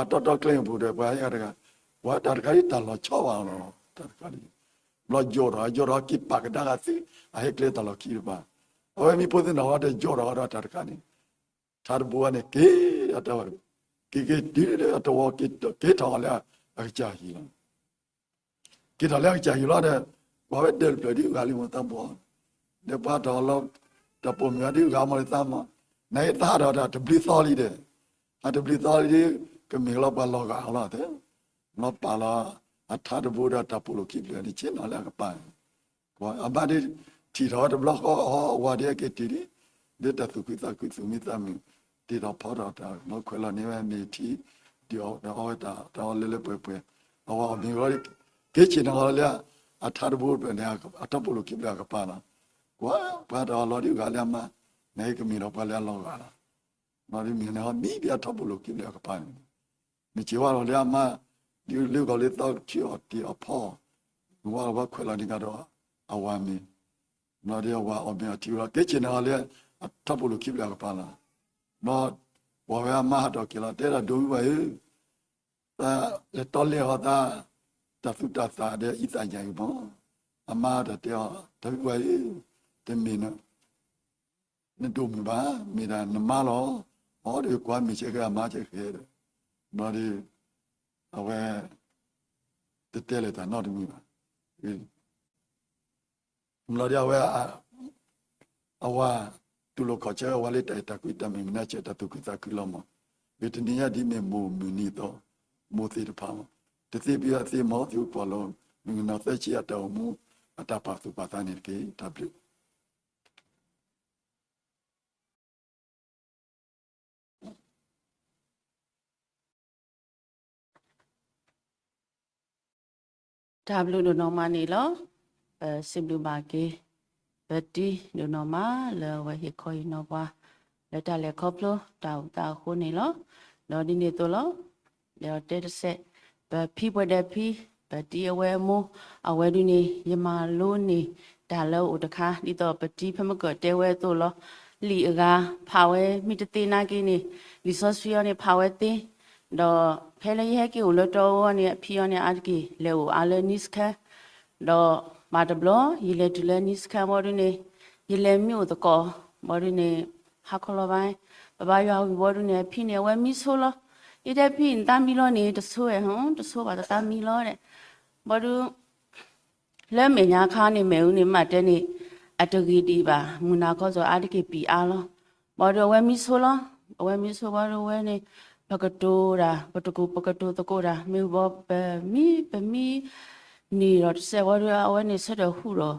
ပှၤတၢ်တခါဒ်တၢ်လီၤဆီဘၣ်လီၤ, တၢ်တခါဒ်, ဘျီယိးဒီး ယိးဒီးက့ၤပာ်ကဒါဂၤသ့, အဟဲကျဲတၢ်လီၢ်ခံတပၤ, အဝဲမ့ၢ်ဖိသ့ၣ်နီၣ်ဝဲဒီးယိးဒီးဝဲဒီးတၢ်တခါန့ၣ် ထါတဘိန့ၣ် က့ၤအတဝီ, က့ၤက့ၤတုၤဒီးအတဝီ က့ၤထီၣ်လၢအကစၢ်ဟံၣ်လီၤ. က့ၤထီၣ်လၢအကစၢ်ဟံၣ်လီၤဒီး, ကွၢ်ဝဲဒၢးတဖျၢၣ်ဒ်ဂၤလံမ့ၢ်သးဘီ, ဒီးပှၤတၢ်အီၣ်လီၤ, တၢ်ပိာ်မုၣ်အဒုးဂၤမီၤလၢသးမီၤ, နအံၤသးဒီးတၢ်တဘျုးသီလံဒီး, အတဘျုးသီလံဒီး, ကမ့ၢ်လီၤပှၤလီၤဂာ်အီၤလီၤသ့, လီၤပာ်လီၤ, အထါတဘိဒီးတၢ်ပိာ်လိာ်ခံဖျၢၣ်န့ၣ် ဆ့ၣ်နီၤလၢအကပၤ အမါဒ်ထံၣ်ထီၣ်ဝဲတဘျီဃီအီၤ အဝၤဒ်အက့ၤတုၤဒ်, ဒ်တၢ်သူၣ်ခုသးခုသူၣ်မံသးမုာ်, တ့ထီၣ်ဖီထီၣ်တၢ် ဘျီခွဲးလီၤန့ၢ်ဝဲမ့ၤထံ, ဒုးအီၣ်တၢ်အီဝဲတၢ်အီလၢလၢပှဲၤပှဲၤ, အဝၤအီၣ်မ့ၤဝဲ, က့ၤဆ့ၣ်နီၤလီၤလၢ, အထါတဘိဖျၢၣ်န့ၣ်, အထါပိာ်လိာ်ခံဖျၢၣ်အကပၤလီၤ. ကွၢ်ပှၤတၢ်အီၣ်လီၤဒ်ဂၤလၢအမါ, နဟဲကမ့ၢ်ဒီးပှၤလၢအလီၤဂာ်လီၤ. ဘျီဒ်မ့ၢ်န့ၣ်ဟီမံဘၣ်အထါပိာ်လိာ်ခံဖျၢၣ်အကပၤန့ၣ် မ့ၢ်စ့ၢ်ဝဲလီၤလၢအမါ, ဒ်လၢဂီၤလၢသီကဆံအီၣ်တ့ၢ်အီၣ်ဖီ, ဝဲလီၤဝဲခွဲးလီၤန့ၢ်ကဒီး, အဝၤမ့ၤ, ဘျီဒီးအဝၤအီၣ်မ့ၤအီထံဝဲလီၤ က့ၤဆ့ၣ်နီၤလီၤလၢ, အထါပိာ်လိာ်ခံဖျၢၣ်အကပၤလီၤ. ဘျီ, ပှၤဝဲအမါဟးထီၣ်က့ၤလီၤ တဲဒၣ်ဒိမုၣ်ဝဲဧၢ, သးလဲၤတီလဲၢ်အီၤသး, တၢ်သူတၢ်သၣ်ဒီးအံသၣ်ညၣ်အံၤမီၤ, အမါတၢ်တဲအီၤ တၢ်မုၣ်ဝဲဧၢ, တမ့ၢ်န နဒိၣ်မုၣ်ဘၣ်, မ့ၢ်ဒၣ်နမါလီၤ. အီဒီးကွၢ်မ့ၢ်ဆဲဃဲအမါဆဲဃဲဒီး, ဘျီဒီး, အဝဲ, တတဲလဲၤတၢ်နီတမံၤဘၣ်. ဘျီဒီးအဝဲ, အဝၤ, တူၢ်လိာ်ခီၣ်ဆၢအဝၤလၢတၢ်အဲၣ်တၢ်ကွံတၢ်မုၢ်မနုၤဆဲးတၢ်သူၣ်ခုသးခုလီၤမး, ဒီးတနံၤညါဒ်မ့ၢ်မိၢ်မုၢ်နံၤအသိး, မိၢ်သ့ၣ်တဖၣ်မး, တသ့ဖဲအသ့မီၤ သုကွၢ်လီၤ, မုၢ်ကနီၤသၢဆံအတၢ်အိၣ်မူ, အတၢ်ပာ်သူၣ်ပာ်သးန့ၣ်တက့ၢ်. တၢ်ဘျုး တၢ်ဘျုးဒိၣ်နီၢ်မးန့ၣ်လီၤ. ပစံးဘျုးဘၣ်က့ၤ ပတံၤဒိၣ်နီၢ်မးလၢအဝဲဟ့ၣ်ခီဟ့ၣ်နီၤပှၤ လၢတၢ်လဲၤခီဖျိတၢ်အိၣ်သးအဃိန့ၣ်လီၤ. ဒီးဒ်န့ၣ်အသိးလီၤ. ဒီးတဲတစဲး ပဖံပှဲၤဒီးဖံ ပတံၤအဝဲအမိၢ် အဝဲဒုန့ၣ် ယမၤလိန့ၢ်တၢ်လၢအအိၣ်တခါ ဒ်သိးပတံၤဖဲမုၢ်ကၢၢ်တဲဝဲအသိးလီၤ. လံာ်အဂၤဖးဝဲမ့ၢ်တသ့နာ်က့န့ၣ် လံာ်စီဆှံအံၤန့ၣ်ဖးဝဲသ့ ဒီးဖဲလၢယဟဲက့ၤအိၣ်လၢတီအူအံၤန့ၣ် အဖံအံၤန့ၣ် အါတက့ၢ် လဲၤအိၣ်အါလၢနံစခါ ဒီးမၤတဘျီ ယလဲၤတုၤလၢနံစခါဘီဒုန့ၣ် ယလဲၤမံအိၣ်သကိး ဘီဒုန့ၣ် ဟါခီလီၤဘၣ် ပဘါယွၤဝံၤဘီဒုန့ၣ် အဖံန့ၣ် အဝဲမံဆိလီၤ. ယတဲဖံ နတၢ်မံလီၤန့ၣ် တဆိဝဲ တဆိဘၣ်တၢ်မံလီၤဒဲး ဘီဒု လၢမဲာ်ညါခါန့ၣ် မ့ၣ်အူန့ၣ် မ့ၢ်တဲန့ၣ် အတဂ့ၤဒံးဘၣ် မုၢ်နၤခီစီၤအါတက့ၢ်ပံၤအါလီၤ. ဘီဒုအဝဲမံဆိလီၤ. အဝဲမံဆိဘီဒုအဝဲန့ၣ် ပကတိၤတၢ် ပတကိး ပကတိၤသကိးတၢ် မ့ၢ်ဘီပမံ ပမံ န့ၣ်ဒီးတစဲးဘီဒု အဝဲန့ၣ်ဆၢထၢၣ်ဟူးထီၣ်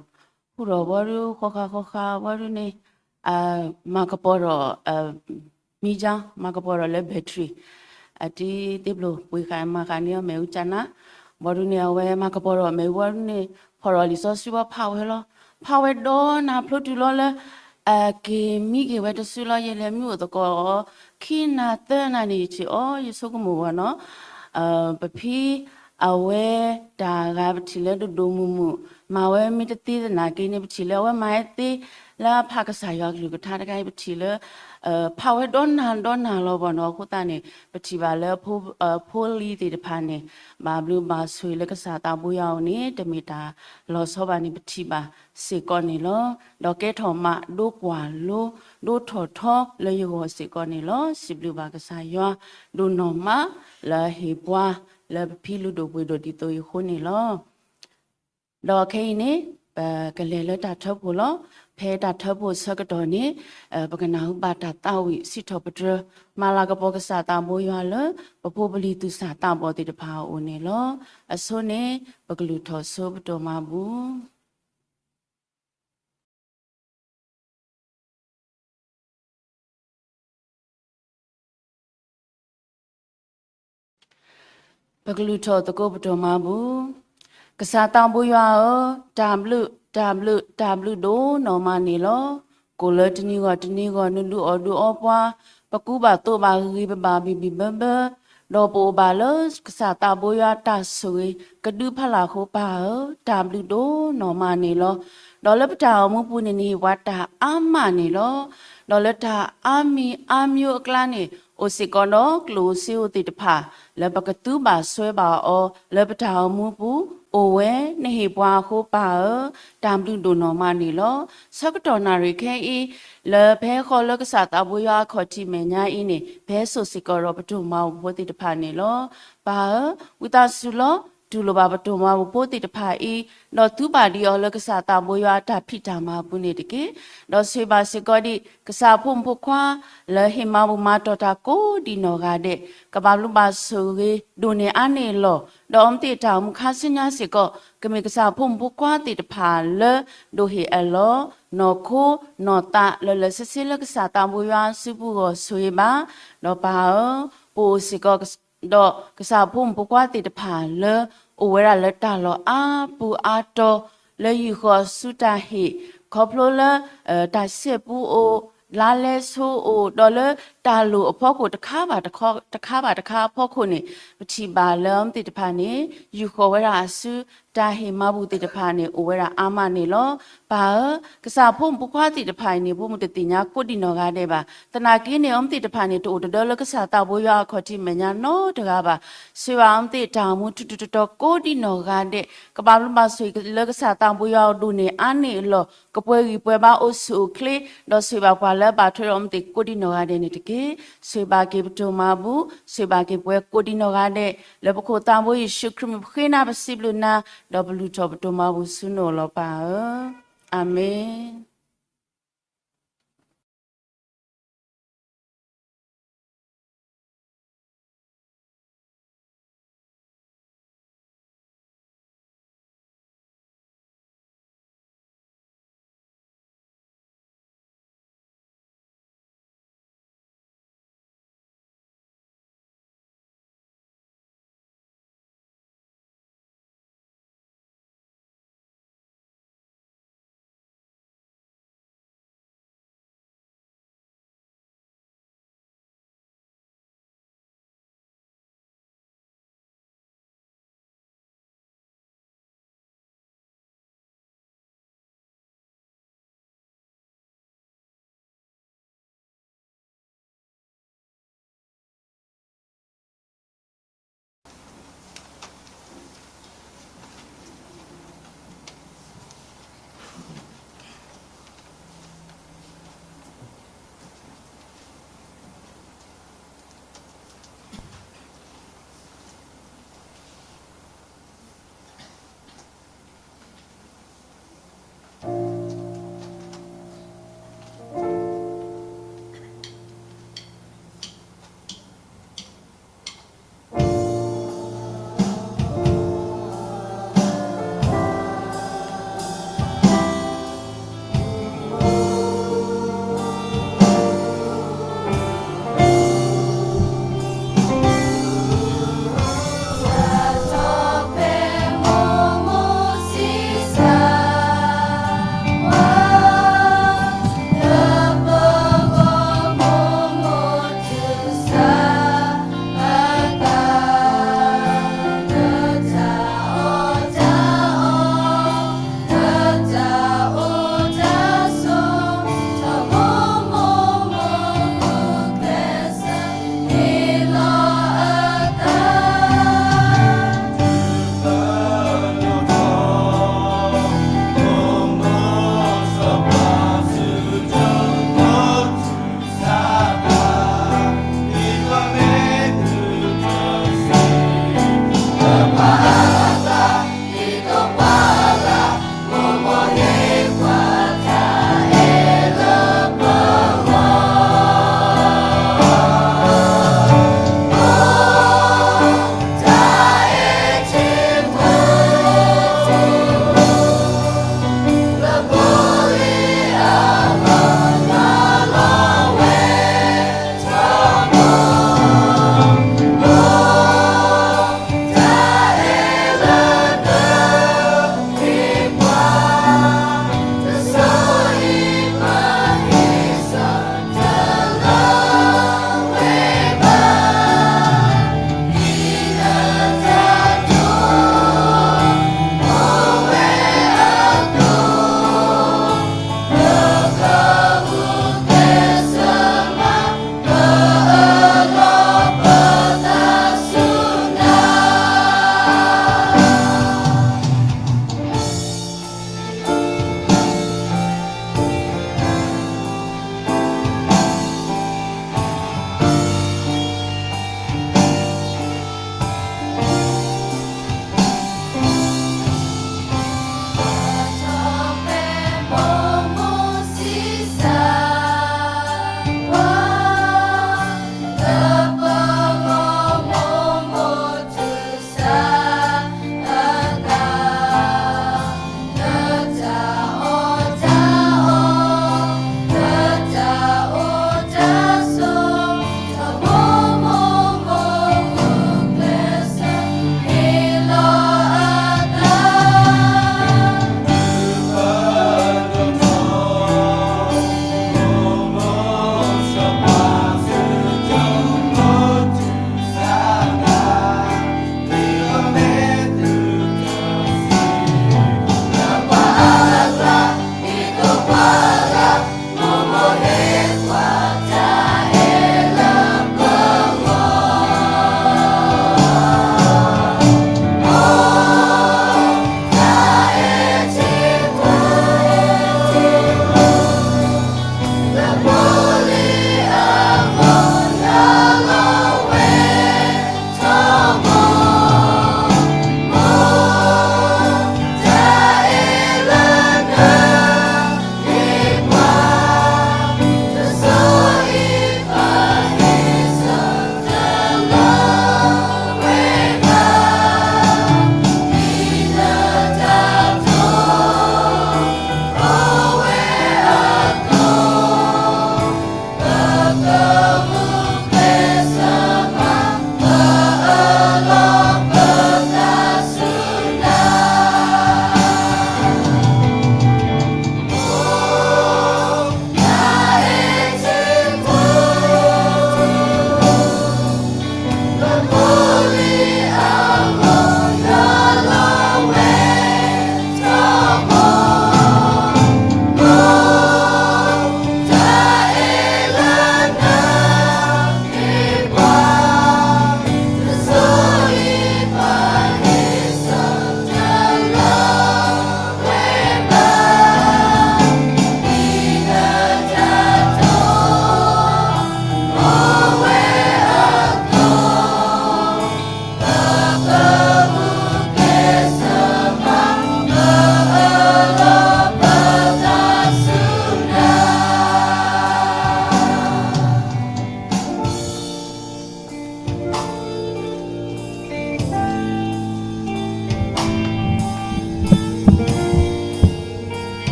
ဟူးထီၣ်ဘီဒု ဃီဃါဃီဃါဘီဒုန့ၣ် မၤကပီၤဒီး မံကၠါ မၤကပီၤဒီးလၢ battery အတံၤသ့ဘျိၣ်ပှ့ၤဃာ်မၤဃာ်န့ၢ်အီၤမ့ၣ်အူကၠးနါ ဘီဒုန့ၣ် အဝဲမၤကပီၤဒီးမ့ၣ်အူဘီဒုန့ၣ် ဖီၣ်ဒီးလံာ်စီဆှံဘီဖးဝဲလီၤ. ဖးဝဲဒီနၤဖျိတုၤလီၤလၢ အက့ၤမံက့ၤဝဲတစုလီၤ. ယလဲၤမံအိၣ်သကိးအီၤ ခံနၤသၢနၤန့ၣ် ယထံၣ်အီၤ ယဆိကမိၣ်ဘၣ်နီၤ ပဖံ အဝဲတၢ်ဂၤပထံၣ်လၢဒိၣ်ဒိၣ်မုၢ်မုၢ် မၤဝဲမ့ၢ်တသ့သနာ်က့န့ၣ် ပထံၣ်လၢအဝဲမၤဝဲသ့ လၢအဖးကစၢ်ယွၤကလုၢ်ကထါတခါအံၤ ပထံၣ်လၢ ဖးဝဲဒီနၤဒီနၤလီၤဘီနီၤ. အဃိသတးန့ၣ် ပထံၣ်ဘၣ်လၢ ဖိလံၤသ့ၣ်တဖၣ်န့ၣ် ဘၣ်ဘျုးဘၣ်ဆိၣ်ဂ့ၤလၢကစၢ်သးဘိယွၤအအိၣ်န့ၣ် တမ့ၢ်တၢ်လီၤဆီဘၣ်န့ၣ် ပထံၣ်ဘၣ်စ့ၢ်ကီးန့ၣ်လီၤ. ဒီးကဲထီၣ်မးဒိကွၢ်လိ ဒိထီၣ်ထီလၢယဂီၢ်စ့ၢ်ကီးန့ၣ်လီၤ. စံးဘျုးဘၣ်ကစၢ်ယွၤ ဒိၣ်နီၢ်မး လၢအဟ့ၣ်ပှၤ လၢပဖံလုၢ်ဒိၣ်ပှ့ၤဒိၣ်ဒ်သိးအံၤအဃိန့ၣ်လီၤ. ဒီးခဲအံၤန့ၣ် ပကလဲၤလၢတၢ်ထၢဖှိၣ်လီၤ. ဖဲတၢ်ထၢဖှိၣ်ဆၢကတီၢ်န့ၣ် ပကနၢ်ဟူဘၣ်တၢ်သးဝံၣ်စံးထီၣ်ပတြၢၤ မၤလၤကပီၤကစၢ်သးဘိယွၤလၢ ပဖိပလံၤသူၣ်စၢ်သးဘီၣ်သ့ၣ်တဖၣ်အအိၣ်န့ၣ်လီၤ. အဆိန့ၣ် ပကလုၢ်ထီၣ်ဆိပတိၢ်မၤဘူၣ် ပကလုၢ်ထီၣ်သကိးပတိၢ်မၤဘူၣ်. ကစၢ်သးဘိယွၤဧၢ, တၢ်ဘျုး, တၢ်ဘျုး, တၢ်ဘျုးဒိၣ်နီၢ်မးန့ၣ်လီၤ. ကိၣ်လၢတနံၤဂီၢ်တနံၤဂီၢ် နဒုးအီၣ်ဒုးအီပှၤ, ပကူဘၣ်သိးဘၣ်ဂ့ၤဂ့ၤ ပဘၣ်ဘံၣ်ဘံၣ်ဘၢဘၢ, ဒီးပအိၣ်ဘၣ်လၢကစၢ်သးဘိယွၤတၢ်ဆိၣ်ဂ့ၤ ကဒုဖးလၢ်ဃိပၢ်ဧၢ, တၢ်ဘျုးဒိၣ်နီၢ်မးန့ၣ်လီၤ. ဒီးလၢပတၢ်အိၣ်မူပူၤန့ၣ် နဟ့ၣ်ပှၤတၢ်အါမးန့ၣ်လီၤ. ဒီးလၢတၢ်အါမံၤအါမံၤအကျါန့ၣ် အိၣ်စ့ၢ်ကီးဒီးကျိၣ်ဧိၤစ့ဧိၤသ့ၣ်တဖၣ် လၢပကသူဘၣ်စွဲဘၣ်အီၤ လၢပတၢ်အိၣ်မူပူၤ အိၣ်ဝဲ နဟ့ၣ်ပှၤအဃိပၢ်ဧၢ, တၢ်ဘျုးဒိၣ်နီၢ်မးန့ၣ်လီၤ. ဆၢကတီၢ်နၣ်ရံၣ်ခဲအံၤ လၢပဟဲဃီၤလၢကစၢ်သးဘိယွၤအခီၣ်ထံးမဲာ်ညါအံၤန့ၣ် ပဟဲစိာ်စ့ၢ်ကီးဒီးပတိၢ်မၤဘူၣ်ဖိသ့ၣ်တဖၣ်န့ၣ်လီၤ. ပၢ်ဧၢ, ဝံသးစူၤလီၤ တူၢ်လိာ်ဘၣ်ပတိၢ်မၤဘူၣ်ဖိသ့ၣ်တဖၣ်အံၤ, ဒီးသူဘၣ်ဒံးအီၤလၢကစၢ်သးဘိယွၤအတၢ်ဖံးတၢ်မၤပူၤန့ၣ်တက့ၢ်. ဒီးဆိၣ်ဂ့ၤဘၣ်စ့ၢ်ကီးဒံး ကစၢ်အဖိမုၣ်ဖိခွါ လၢဟ့ၣ်မၤဘူၣ်မၤတီၢ်တၢ်ကိးဒံးနီၢ်ဂၤဒဲး, ကဘၣ်ဘျုးဘၣ်ဆိၣ်ဂ့ၤဒိၣ်န့ၢ်အါန့ၢ်အလီၢ်, ဒီးအီၤမ့ၢ်သ့ၣ်တၢ်အိၣ်မူခါဆူညါစ့ၢ်ကီး ကမ့ၢ်ကစၢ်အဖိမုၣ်ဖိခွါသ့ၣ်တဖၣ်လၢ ဒိၣ်ဟ့ၣ်အလီၢ် နီၢ်ခိနီၢ်သးလၢာ်လၢာ်ဆ့ဆ့လၢကစၢ်သးဘိယွၤစုပူၤအဂီၢ်ဆိၣ်ဂ့ၤဘၣ်. ဒီးပၢ်ဧၢ, ပအိၣ်စ့ၢ်ကီး ဒီးကစၢ်အဖိမုၣ်ဖိခွါသ့ၣ်တဖၣ်လၢ အိၣ်ဝဲဒၣ်လၢတၢ်လီၢ်အါပူၤအါတီၤ လၢယူၢ်ဃီၤဆူတၢ်ဟ့ၣ် ခီဖျိလၢ တၢ်ဆဲးပူအိၣ်, လါလဲဆိအိၣ်, ဒီးလၢတၢ်လိၣ်အဖီခိၣ်တခါဘၣ်တခါ တခါဘၣ်တခါအဖီခိၣ်န့ၣ် ပထံၣ်ဘၣ်လၢအီၤမ့ၢ်သ့ၣ်တဖၣ်န့ၣ် ယူၢ်ဃီၤဝဲဒၣ်အစု တၢ်ဟ့ၣ်မၤဘူၣ်သ့ၣ်တဖၣ်န့ၣ် အိၣ်ဝဲဒၣ်အါမးန့ၣ်လီၤ. ပၢ်ဧၢ, ကစၢ်အဖိမုၣ်ဖိခွါသ့ၣ်တဖၣ်အံၤန့ၣ် ဖိမုၣ်တသ့ၣ်ညါကိးဒံးနီၢ်ဂၤဒဲးဘၣ်. သနာ်က့န့ၣ် အီၤမ့ၢ်သ့ၣ်တဖၣ်န့ၣ် တအိၣ်တဒၢလၢကစၢ်သးဘိယွၤအခီၣ်ထံးမဲာ်ညါနီတဂၤဘၣ်. ဆိၣ်ဂ့ၤဘၣ်အီၤမ့ၢ်သ့ၣ်တၢ်အိၣ်မူထူးထူးတီၤတီၤကိးဒံးနီၢ်ဂၤဒဲး, ကဘၣ်ဘျုးဘၣ်ဆိၣ်ဂ့ၤလၢကစၢ်သးဘိယွၤအအိၣ်ဒိၣ်န့ၢ်အါန့ၢ်အလီၢ်, ကပှဲၤဂံၢ်ပှဲၤဘါအိၣ်ဆူၣ်အိၣ်ချ့, ဒီးဆိၣ်ဂ့ၤဘၣ်ပှၤလၢအဘၣ်ထွဲဒီးအီၤမ့ၢ်သ့ၣ်ကိးဒံးနီၢ်ဂၤဒဲးန့ၣ်တက့ၢ်. ဆိၣ်ဂ့ၤဘၣ်က့ၤပတိၢ်မၤဘူၣ်, ဆိၣ်ဂ့ၤဘၣ်က့ၤပဝဲကိးဒံးနီၢ်ဂၤဒဲး, လၢပခိၣ်သးဘိယ့ၣ်ၡူးခရံာ်မံၤပဃ့နၤပစံးဘျုးနၤ, ဒီးပလုၢ်ထီၣ်ပတိၢ်မၤဘူၣ်ဆူနအိၣ်လီၤပၢ်ဧၢ. အၤမ့ၣ်.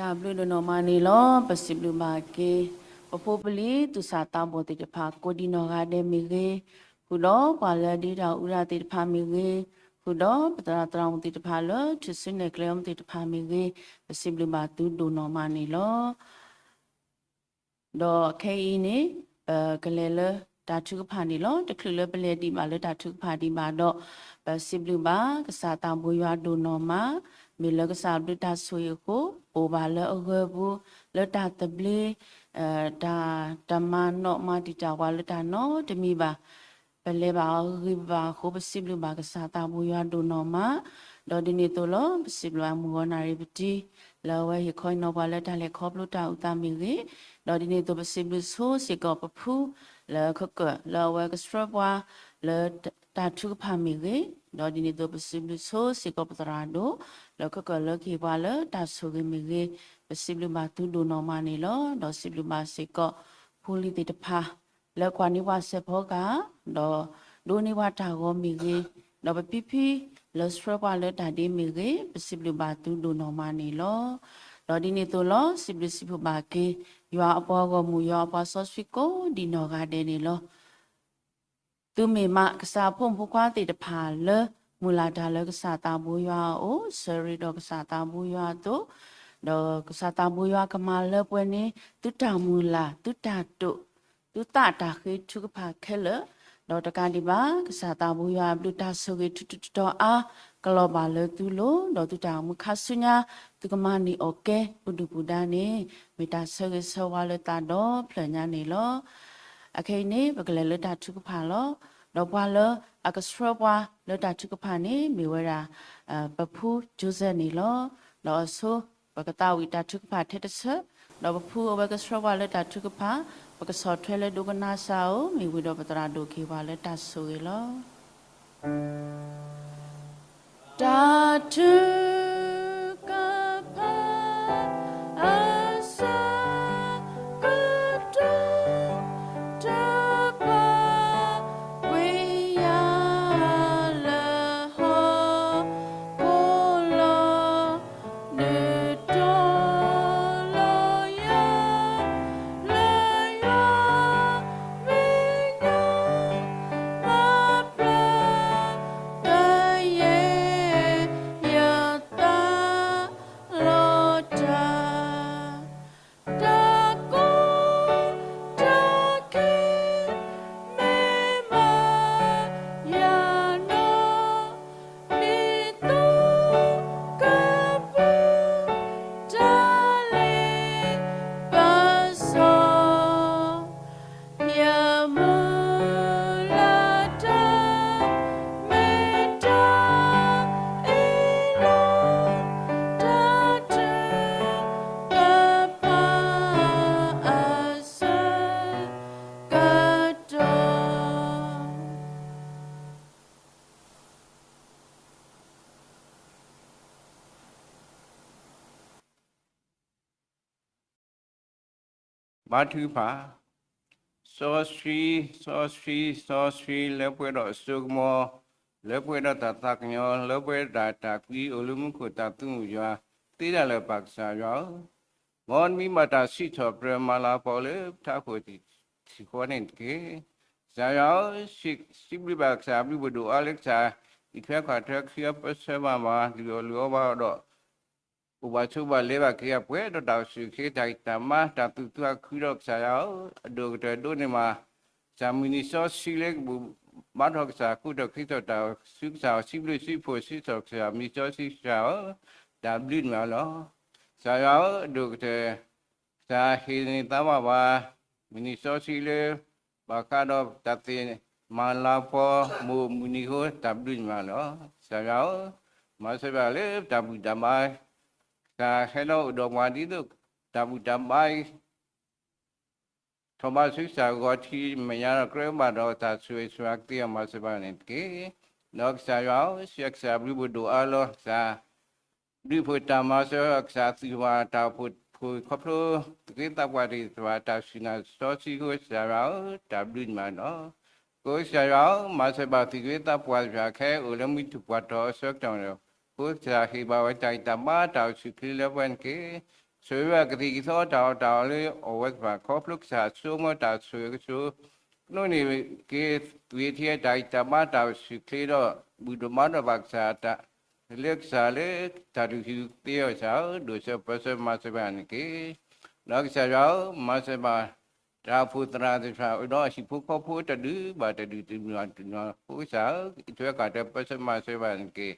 တၢ်ဘျုးဒိၣ်နီၢ်မးန့ၣ်လီၤ. ပစံးဘျုးဘၣ်က့ၤ ပဖိပလံၤသူၣ်စၢ်သးဘီၣ်သ့ၣ်တဖၣ် ကိးဒံးနီၢ်ဂၤဒဲးမ့ၢ်ဂ့ၤ, ဃုာ်ဒီးပှၤလၢအဒ့တၢ်အူတၢ်သ့ၣ်တဖၣ်မ့ၢ်ဂ့ၤ, ဃုာ်ဒီးပသရၣ်သရၣ်မုၣ်သ့ၣ်တဖၣ်လၢ ထုးစုနဲၣ်ကျဲအီၤသ့ၣ်တဖၣ်မ့ၢ်ဂ့ၤ, ပစံးဘျုးဘၣ်သုဒိၣ်နီၢ်မးန့ၣ်လီၤ. ဒီးခဲအံၤန့ၣ် ပကလဲၤလၢတၢ်ထုကဖၣ်န့ၣ်လီၤ. တချုးလၢပလဲၤဒံးဘၣ်လၢတၢ်ထုကဖၣ်ဒံးဘၣ်ဒီး ပစံးဘျုးဘၣ်ကစၢ်သးဘိယွၤဒိၣ်နီၢ်မး, မ့ၢ်လၢကစၢ်ဘျုးတၢ်ဆိၣ်ဂ့ၤအဃိ ပအိၣ်ဘၣ်လၢအဂၢၤပူၤ လၢတၢ်သဘျ့, တၢ်တမၤနီၣ်မၤတံာ်တာ်ပှၤလၢတၢ်နီတမံၤဘၣ်. ပလဲၤဘၣ်အဂ့ၤဘၣ်အဃိ ပစံးဘျုးဘၣ်ကစၢ်သးဘိယွၤဒိၣ်နီၢ်မး, ဒီးဒ်န့ၣ်အသိးလီၤ ပစံးဘျုးဘၣ်မုၢ်ဂီၤနၣ်ရံၣ်ပတံၤ လၢအဝဲဟ့ၣ်ခီနီၢ်ပှၤလၢတၢ်လဲၤခီဖျိတၢ်အုၣ်သးမ့ၢ်ဂ့ၤ, ဒီးဒ်န့ၣ်အသိးပစံးဘျုးဆိစ့ၢ်ကီးပဖု လၢခဲကၢၣ်လၢအဝဲကဆှၢပှၤလၢတၢ်ထုကဖၣ်မ့ၢ်ဂ့ၤ, ဒီးဒ်န့ၣ်အသိးပစံးဘျုးဆိစ့ၢ်ကီးပသရၣ်ဒိၣ် လၢခဲကၢၣ်လၢကဟ့ၣ်ပှၤလၢတၢ်ဆိၣ်ဂ့ၤမ့ၢ်ဂ့ၤ, ပစံးဘျုးဘၣ်သုဒိၣ်နီၢ်မးန့ၣ်လီၤ. ဒီးစံးဘျုးဘၣ်စ့ၢ်ကီး ဖိလံၤသ့ၣ်တဖၣ် လၢကွၢ်န့ၢ်ပှၤစဲးဖီကဟၣ်, ဒီးဒိးန့ၢ်ပှၤတၢ်ဂီၤမ့ၢ်ဂ့ၤ, ဒီးပဖံဖံလၢဆှၢပှၤလၢတၢ်ဒ့မ့ၢ်ဂ့ၤ, ပစံးဘျုးဘၣ်သုဒိၣ်နီၢ်မးန့ၣ်လီၤ. ဒီးဒ်န့ၣ်အသိးလီၤ စံးဘျုးစံးဖှိၣ်ဘၣ်က့ၤ ယွၤအပှၤဂီၢ်မုၢ် ယွၤအပှၤစီဆှံကိးဒံးနီၢ်ဂၤဒဲးန့ၣ်လီၤ. သုမ့ၢ်မးကစၢ်အဖိမုၣ်ဖိခွါသ့ၣ်တဖၣ်လၢ မုၢ်လၢ်တၢ်လၢကစၢ်သးဘိယွၤအအိၣ် ဆၢရ့ဒီးကစၢ်သးဘိယွၤအသိး, ဒီးကစၢ်သးဘိယွၤကမၤလၢပှဲၤန့ၣ် သုတၢ်မုၢ်လၢ် သုတၢ်တိာ် သုသးတၢ်ဃ့ထုကဖၣ်ခဲလၢာ်, ဒီးတကးဒံးဘၣ် ကစၢ်သးဘိယွၤအဘျုးတၢ်ဆိၣ်ဂ့ၤထူးထူးတီၤတီၤအါ ကလီၤဘၣ်လၢသုလိၤ, ဒီးသုတၢ်အိၣ်မူခါဆူညါ သုကမၤန့ၢ်အီၣ်ကဲပဒုၣ်ပဒါန့ၣ် မ့ၢ်တၢ်ဆၢဂ့ၤဆၢဝါလၢသးဒီဖျၢၣ်ညါန့ၣ်လီၤ. အခဲအံၤန့ၣ် ပကလဲၤလၢတၢ်ထုကဖၣ်လီၤ. ဒီးပှၤလၢအကဆှၢပှၤလၢတၢ်ထုကဖၣ်န့ၣ် မ့ၢ်ဝဲဒၣ် ပဖု Joseph န့ၣ်လီၤ. ဒီးအဆိ ပကသးဝံၣ်တၢ်ထုကဖၣ်ထဲတဆၢ, ဒီးပဖုအဝဲကဆှၢပှၤလၢတၢ်ထုကဖၣ် ပကဆီၣ်ထွဲလၢဒိကနၣ်စၢ်ဧိၤ မ့ၢ်ဝံၤဒီးပသရၣ်ဒိၣ်ကဟ့ၣ်ပှၤလၢတၢ်ဆိၣ်ဂ့ၤလီၤ. တၢ်ထုကဖၣ် အဆၢကတီၢ် တၢ်ပာ်ကွံာ်ယၤလၢဟီၣ်ခိၣ်လီၤ. ဒုးတီၤလီၤယၤ လၢယွၤမံၤညီ ပာ်ဖျါ ကယဲၢ်ယသးလီၤတၢ် တၢ်ကိၢ်တၢ်ဂီၤ မ့ၢ်ဘၣ်ယၤနီၢ် မ့ၢ်သိကပူၤ တၢ်လ့ပစီ ယမုၢ်လၢ်တၢ် မ့ၢ်တၢ်အ့ၣ်လိာ် တၢ်ထုကဖၣ် အဆၢကတီၢ် ဘါထုကဖၣ်, စီဆှံ, စီဆှံ, စီဆှံ လၢပှဲၤဒီးအစိကမီၤ, လၢပှဲၤဒီးတၢ်သးကညီၤ, လၢပှဲၤဒီးတၢ်သးကွံ အိၣ်လၢမူခိၣ်တၢ်သူၣ်မုာ်ယွၤ သ့ဒၣ်လၢပၢ်ကစၢ်ယွၤဧၢ, မ်နမံၤဘၣ်တၢ်စံးထီၣ်ပတြၢၤမၤလၤကပီၤလၢပထးခိၣ်တံၢ်ဃီန့ၣ်တက့ၢ်. ကစၢ်ယွၤဧၢ, စံးဘျုးဘၣ်ကစၢ် ဘျုးဖှိၣ်ဒိၣ်အါလၢကစၢ် အံးထွဲကွၢ်ထွဲ ခံအီပၢဆှၢဘၣ်မၤ လုၢ်အီၣ်လုၢ်အီဘၣ်ဒီး အိၣ်ဘၣ်ဆိးဘၣ်လဲၤဘၣ်က့ၤအပှဲၤဒီးတၢ်အိၣ်ဆူၣ်အိၣ်ချ့ တၢ်ဂံၢ်တၢ်ဘါ တၢ်သူၣ်ခုသးခုဒီးကစၢ်ယွၤဧၢ, အဒိၣ်ကတၢၢ်ဒိးန့ၢ်မး ကစၢ်မုၢ်နံၤစီဆှံလၢကဘူၣ်ဘါထီၣ်ကစၢ် ကူၣ်ထီၣ်ခ့ထီၣ်တၢ်အိၣ်ဆူၣ်အိၣ်ချ့ စံးဘျုးစံးဖှိၣ်စံးထီၣ်ကစၢ် မုၢ်နံၤစီဆှံကစၢ်ဧၢ, တၢ်ဘျုးန့ၢ်မးလီၤ. ကစၢ်ယွၤဧၢ, အဒိၣ်ကတၢၢ် ကစၢ်ဟ့ၣ်န့ၢ်သးဘၣ်ပှၤ မုၢ်နံၤစီဆှံလၢ ဘၣ်ဃးဒီးတၢ်သ့ၣ်မၤလၤကပီၤ မိၢ်မုၢ်နံၤအဃိ တၢ်ဘျုးန့ၢ်မးလီၤ. ကစၢ်ယွၤဧၢ, မၤစၢၤဘၣ်လၢတၢ်ဘူၣ်တၢ်ဘါ ကစၢ်ဟဲဒီးအိၣ်ဒီးပှၤဒ်သိး တၢ်ဘူၣ်တၢ်ဘါ ထီၣ်ဘးဆူကစၢ်ဂီၤထံးမဲာ်ညါဒီး ကြၢးဘၣ်ဒီးတၢ်ဆိၣ်ဂ့ၤဆိၣ်ဝါကသ့အီၤ မၤစၢၤဘၣ်န့ၣ်တက့ၢ်. ဒီးကစၢ်ယွၤဧၢ, ကစၢ်ဘျုးဖှိၣ်ဒိၣ်အါလီၤ. ကစၢ်ဘျုးဖှိၣ်တၢ်မၤစၢၤ ကစၢ်သူၣ်ဘၣ်တၢ်အိၣ်ဖှိၣ် ဖှိၣ်ခီဖျိ သုးက့သးပှၢ်သ့ၣ်တဖၣ် တၢ်စူၢ်နာ်စီဆှံအဃိ ကစၢ်ယွၤဧၢ, တၢ်ဘျုးန့ၢ်မးလီၤ. ကစၢ်ယွၤဧၢ, မၤစၢၤဘၣ်သုးက့သးပှၢ်တဖၣ် ခဲအံၤအိၣ်လၢမုၢ်ထူၣ်ပှၢ်ထီၣ်အဆၢကတီၢ်န့ၣ်, ကစၢ်ဟ့ၣ်ဘၣ်ဝဲတၢ်ဂံၢ်တၢ်ဘါ တၢ်အိၣ်ဆူၣ်အိၣ်ချ့လၢပှဲၤန့ၣ်တက့ၢ်. ဆိၣ်ဂ့ၤဘၣ်ကသံၣ်ကသီတၢ်အီၣ်တၢ်အီလၢအီၣ်ဝဲသ့ၣ်တဖၣ် ခီဖျိကစၢ်ဆိကမိၣ်တၢ်ဆိၣ်ဂ့ၤကဆိၣ်, ကနိးန့ၢ်က့ၤ သူၣ်ထံၣ်တၢ်ဂံၢ်တၢ်ဘါတၢ်အိၣ်ဆူၣ်အိၣ်ချ့ဒီး ဘူၣ်ထီၣ်ဘါထီၣ်ဘၣ်ကစၢ်တၢ် လၢကစၢ်လၢတၢ်လုၢ်ဟံၣ်သ့အီၤကစၢ်ဧၢ, ဒိၣ်စိပၢၤစိမၤစၢၤဘၣ်န့ၣ်တက့ၢ်. ဒီးကစၢ်ယွၤဧၢ, မၤစၢၤဘၣ် တၢ်အိၣ်ဖှိၣ်သရၣ်သ့ၣ်တဖၣ် အိၣ်ဒီးဟံၣ်ဖိဃီဖိတဒူၣ်ဘၣ်တဒူၣ် တမုၢ်ဘၣ်တမုၢ်ဖိကစၢ်ဧၢ, အံးထွဲကွၢ်ထွဲပၢၤစိမၤစၢၤဘၣ်န့ၣ်တက့ၢ်.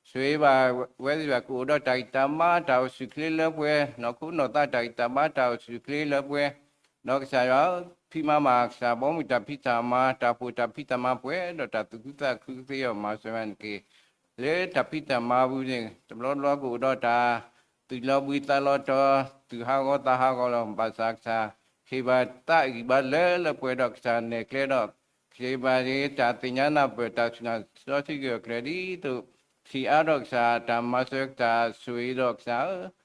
ဆိၣ်ဂ့ၤဘၣ်ဝဲသ့ၣ်တဖၣ် ကအိၣ်ဒီးတၢ်ဂံၢ်တၢ်ဘါတၢ်အိၣ်ဆူၣ်အိၣ်ချ့လၢပှဲၤ, နီၢ်ခိနီၢ်သးတၢ်ဂံၢ်တၢ်ဘါတၢ်အိၣ်ဆူၣ်အိၣ်ချ့လၢပှဲၤ, ဒီးကစၢ်ယွၤဧၢ, ဖံးမၤဘၣ်ကစၢ်ဘီမုၢ်တၢ်ဖံးတၢ်မၤ တၢ်အိၣ်ဖှိၣ်တၢ်ဖံးတၢ်မၤပှဲၤဒီးတၢ်သူၣ်ခုသးခုကသ့အီၤ မၤစၢၤဘၣ်န့ၣ်တက့ၢ်. လၢတၢ်ဖံးတၢ်မၤပူၤန့ၣ် တဘျီဘျီကအိၣ်ဒီးတၢ်သူၣ်လီၤဘှံးသးလီၤတီၤ, သူၣ်ဟးဂီၤသးဟးဂီၤလီၤ, ဘၣ်ဆၣ်ကစၢ် ဟ့ၣ်ဘၣ်သးဂံၢ်ဘါလၢလၢပှဲၤပှဲၤဒီးကစၢ်နဲၣ်ကျဲဒီး ဟ့ၣ်ဘၣ်န့ၣ် တၢ်သ့ၣ်ညါနၢ်ပၢၢ်တၢ်စူၢ်နာ်စီဆှံဂၢၢ်ကျၢၤဒ်သိး ထံၣ်အါထီၣ်ကစၢ်တၢ်မၤစၢၤ ကစၢ်ဆိၣ်ဂ့ၤဒီးကစၢ်ဧၢ,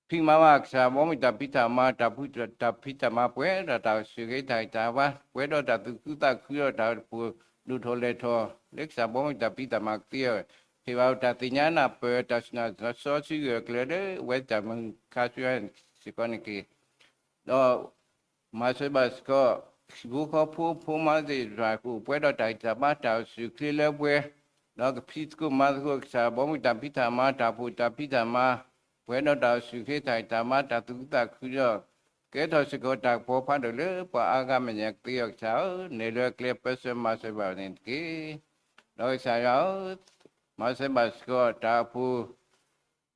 ဖံးမၤဘၣ်ကစၢ်ဘီမုၢ်တၢ်ဖံးတၢ်မၤ တၢ်အိၣ်ဖှိၣ်တၢ်ဖံးတၢ်မၤပှဲၤဒီးတၢ်အိၣ်ဆူၣ်အိၣ်ချ့တၢ်ဂံၢ်တၢ်ဘါ ပှဲၤဒီးတၢ်သူၣ်ခုသးခုဒီးတၢ်အိၣ်ဖှိၣ်ဒိၣ်ထီၣ်လဲၢ်ထီၣ် လၢကစၢ်ဘီမုၢ်တၢ်ဖံးတၢ်မၤကသ့အီၤ, ဟ့ၣ်ဘၣ်တၢ်သ့ၣ်ညါနၢ်ပၢၢ်တၢ်စူၢ်နာ်စီဆှံဂၢၢ်ကျၢၤလၢအဝဲတၢ်မုၢ်ခါဆူညါစ့ၢ်ကီးန့ၣ်တက့ၢ်. ဒီးမၤစၢၤဘၣ်စ့ၢ်ကီး ဟံၣ်ဖိဃီဖိဖိမါသ့ၣ်တဖၣ် ကအိၣ်ပှဲၤဒီးတၢ်ဂံၢ်တၢ်ဘါတၢ်အိၣ်ဆူၣ်အိၣ်ချ့လၢပှဲၤ, ဒီးကဖံးသကိးမၤသကိးကစၢ်ဘီမုၢ်တၢ်ဖံးတၢ်မၤ တၢ်အိၣ်ဖှိၣ်တၢ်ဖံးတၢ်မၤ ပှဲၤဒီးတၢ်အိၣ်ဆူၣ်အိၣ်ချ့တၢ်ဂံၢ်တၢ်ဘါတၢ်သူၣ်ခုသးခုဒီး ကဲထီၣ်စ့ၢ်ကီးတၢ်ကပီၤဖးဒိၣ်လၢပှၤအါဂၤမဲာ်ညါကသ့အီၤကစၢ်ဧၢ, နဲၣ်လၢအကျဲပၢၤစိမၤစၢၤဘၣ်န့ၣ်တက့ၢ်. ဒီးကစၢ်ယွၤဧၢ, မၤစၢၤဘၣ်စ့ၢ်ကီးတၢ်အိၣ်ဖှိၣ် အိၣ်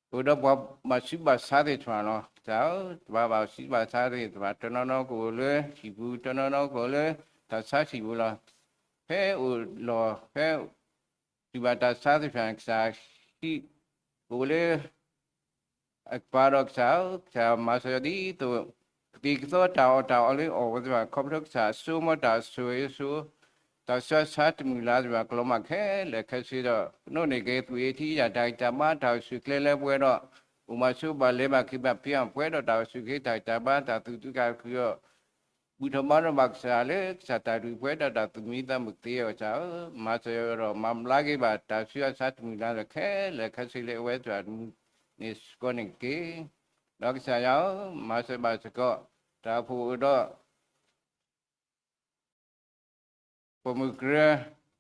ဒီးပှၤဘၣ်ဆူးဘၣ်ဆါသ့ၣ်တဖၣ်လီၤ. ကစၢ်ဧၢ, ပှၤဘၣ်ဆူးဘၣ်ဆါသ့ၣ်တဖၣ် တနီၤနီၤကအိၣ်လၢဟံၣ်ပူၤ တနီၤနီၤကအိၣ်လၢတၢ်ဆါဟံၣ်ပူၤလီၤ. ဖဲအိၣ်လီၤ ဖဲတုၤဘၣ်တၢ်ဆါသ့ၣ်တဖၣ်န့ၣ် ကစၢ်ဟံၣ်ကအိၣ်လၢ အကပၤဒီးကစၢ်ဧၢ, ကစၢ်မၤစၢၤဒ်သိး ကသံၣ်ကသီတၢ်အီၣ်တၢ်အီလၢအီၣ်ဝဲသ့ၣ်တဖၣ် ခီဖျိကစၢ်အစိကမီၤတၢ်ဆိၣ်ဂ့ၤဆိၣ် တၢ်ဆူးတၢ်ဆါတမုာ်လၤသ့ၣ်တဖၣ် ကလီၤမၢ်ခဲလၢာ်ခဲဆ့ဒီး ကနိးန့ၢ်က့ၤသူၣ်ထံၣ်ယၣ်တၢ်ဂံၢ်တၢ်ဘါတၢ်အိၣ်ဆူၣ်အိၣ်ချ့လၢပှဲၤဒီး အိၣ်မၤဆိးဘၣ်လဲၤဘၣ်က့ၤဘၣ်ဖံးအီၤ ပှဲၤဒီးတၢ်အိၣ်ဆူၣ်အိၣ်ချ့တၢ်ဂံၢ်တၢ်ဘါတၢ်သူၣ်ခုသးခုဒီး ဘူၣ်ထီၣ်ဘါထီၣ်ဘၣ်ကစၢ်လၢကစၢ်တၢ်ဒုးပှဲၤဒီးတၢ်သူၣ်မံသးမုာ်ကသ့အီၤကစၢ်ဧၢ, မၤစၢၤဒီးမၤဘျါက့ၤဘၣ်တၢ်ဆူးတၢ်ဆါတမုာ်လၤဒီးခဲလၢာ်ခဲဆ့လၢအဝဲသ့ၣ်တဖၣ်တမူ န့ၣ်စ့ၢ်ကီးန့ၣ်တက့ၢ်. ဒီးကစၢ်ယွၤဧၢ, မၤစၢၤဘၣ်စ့ၢ်ကီး တၢ်အိၣ်ဖှိၣ်အိၣ်ဒီး ပိာ်မုၣ်ကရၢ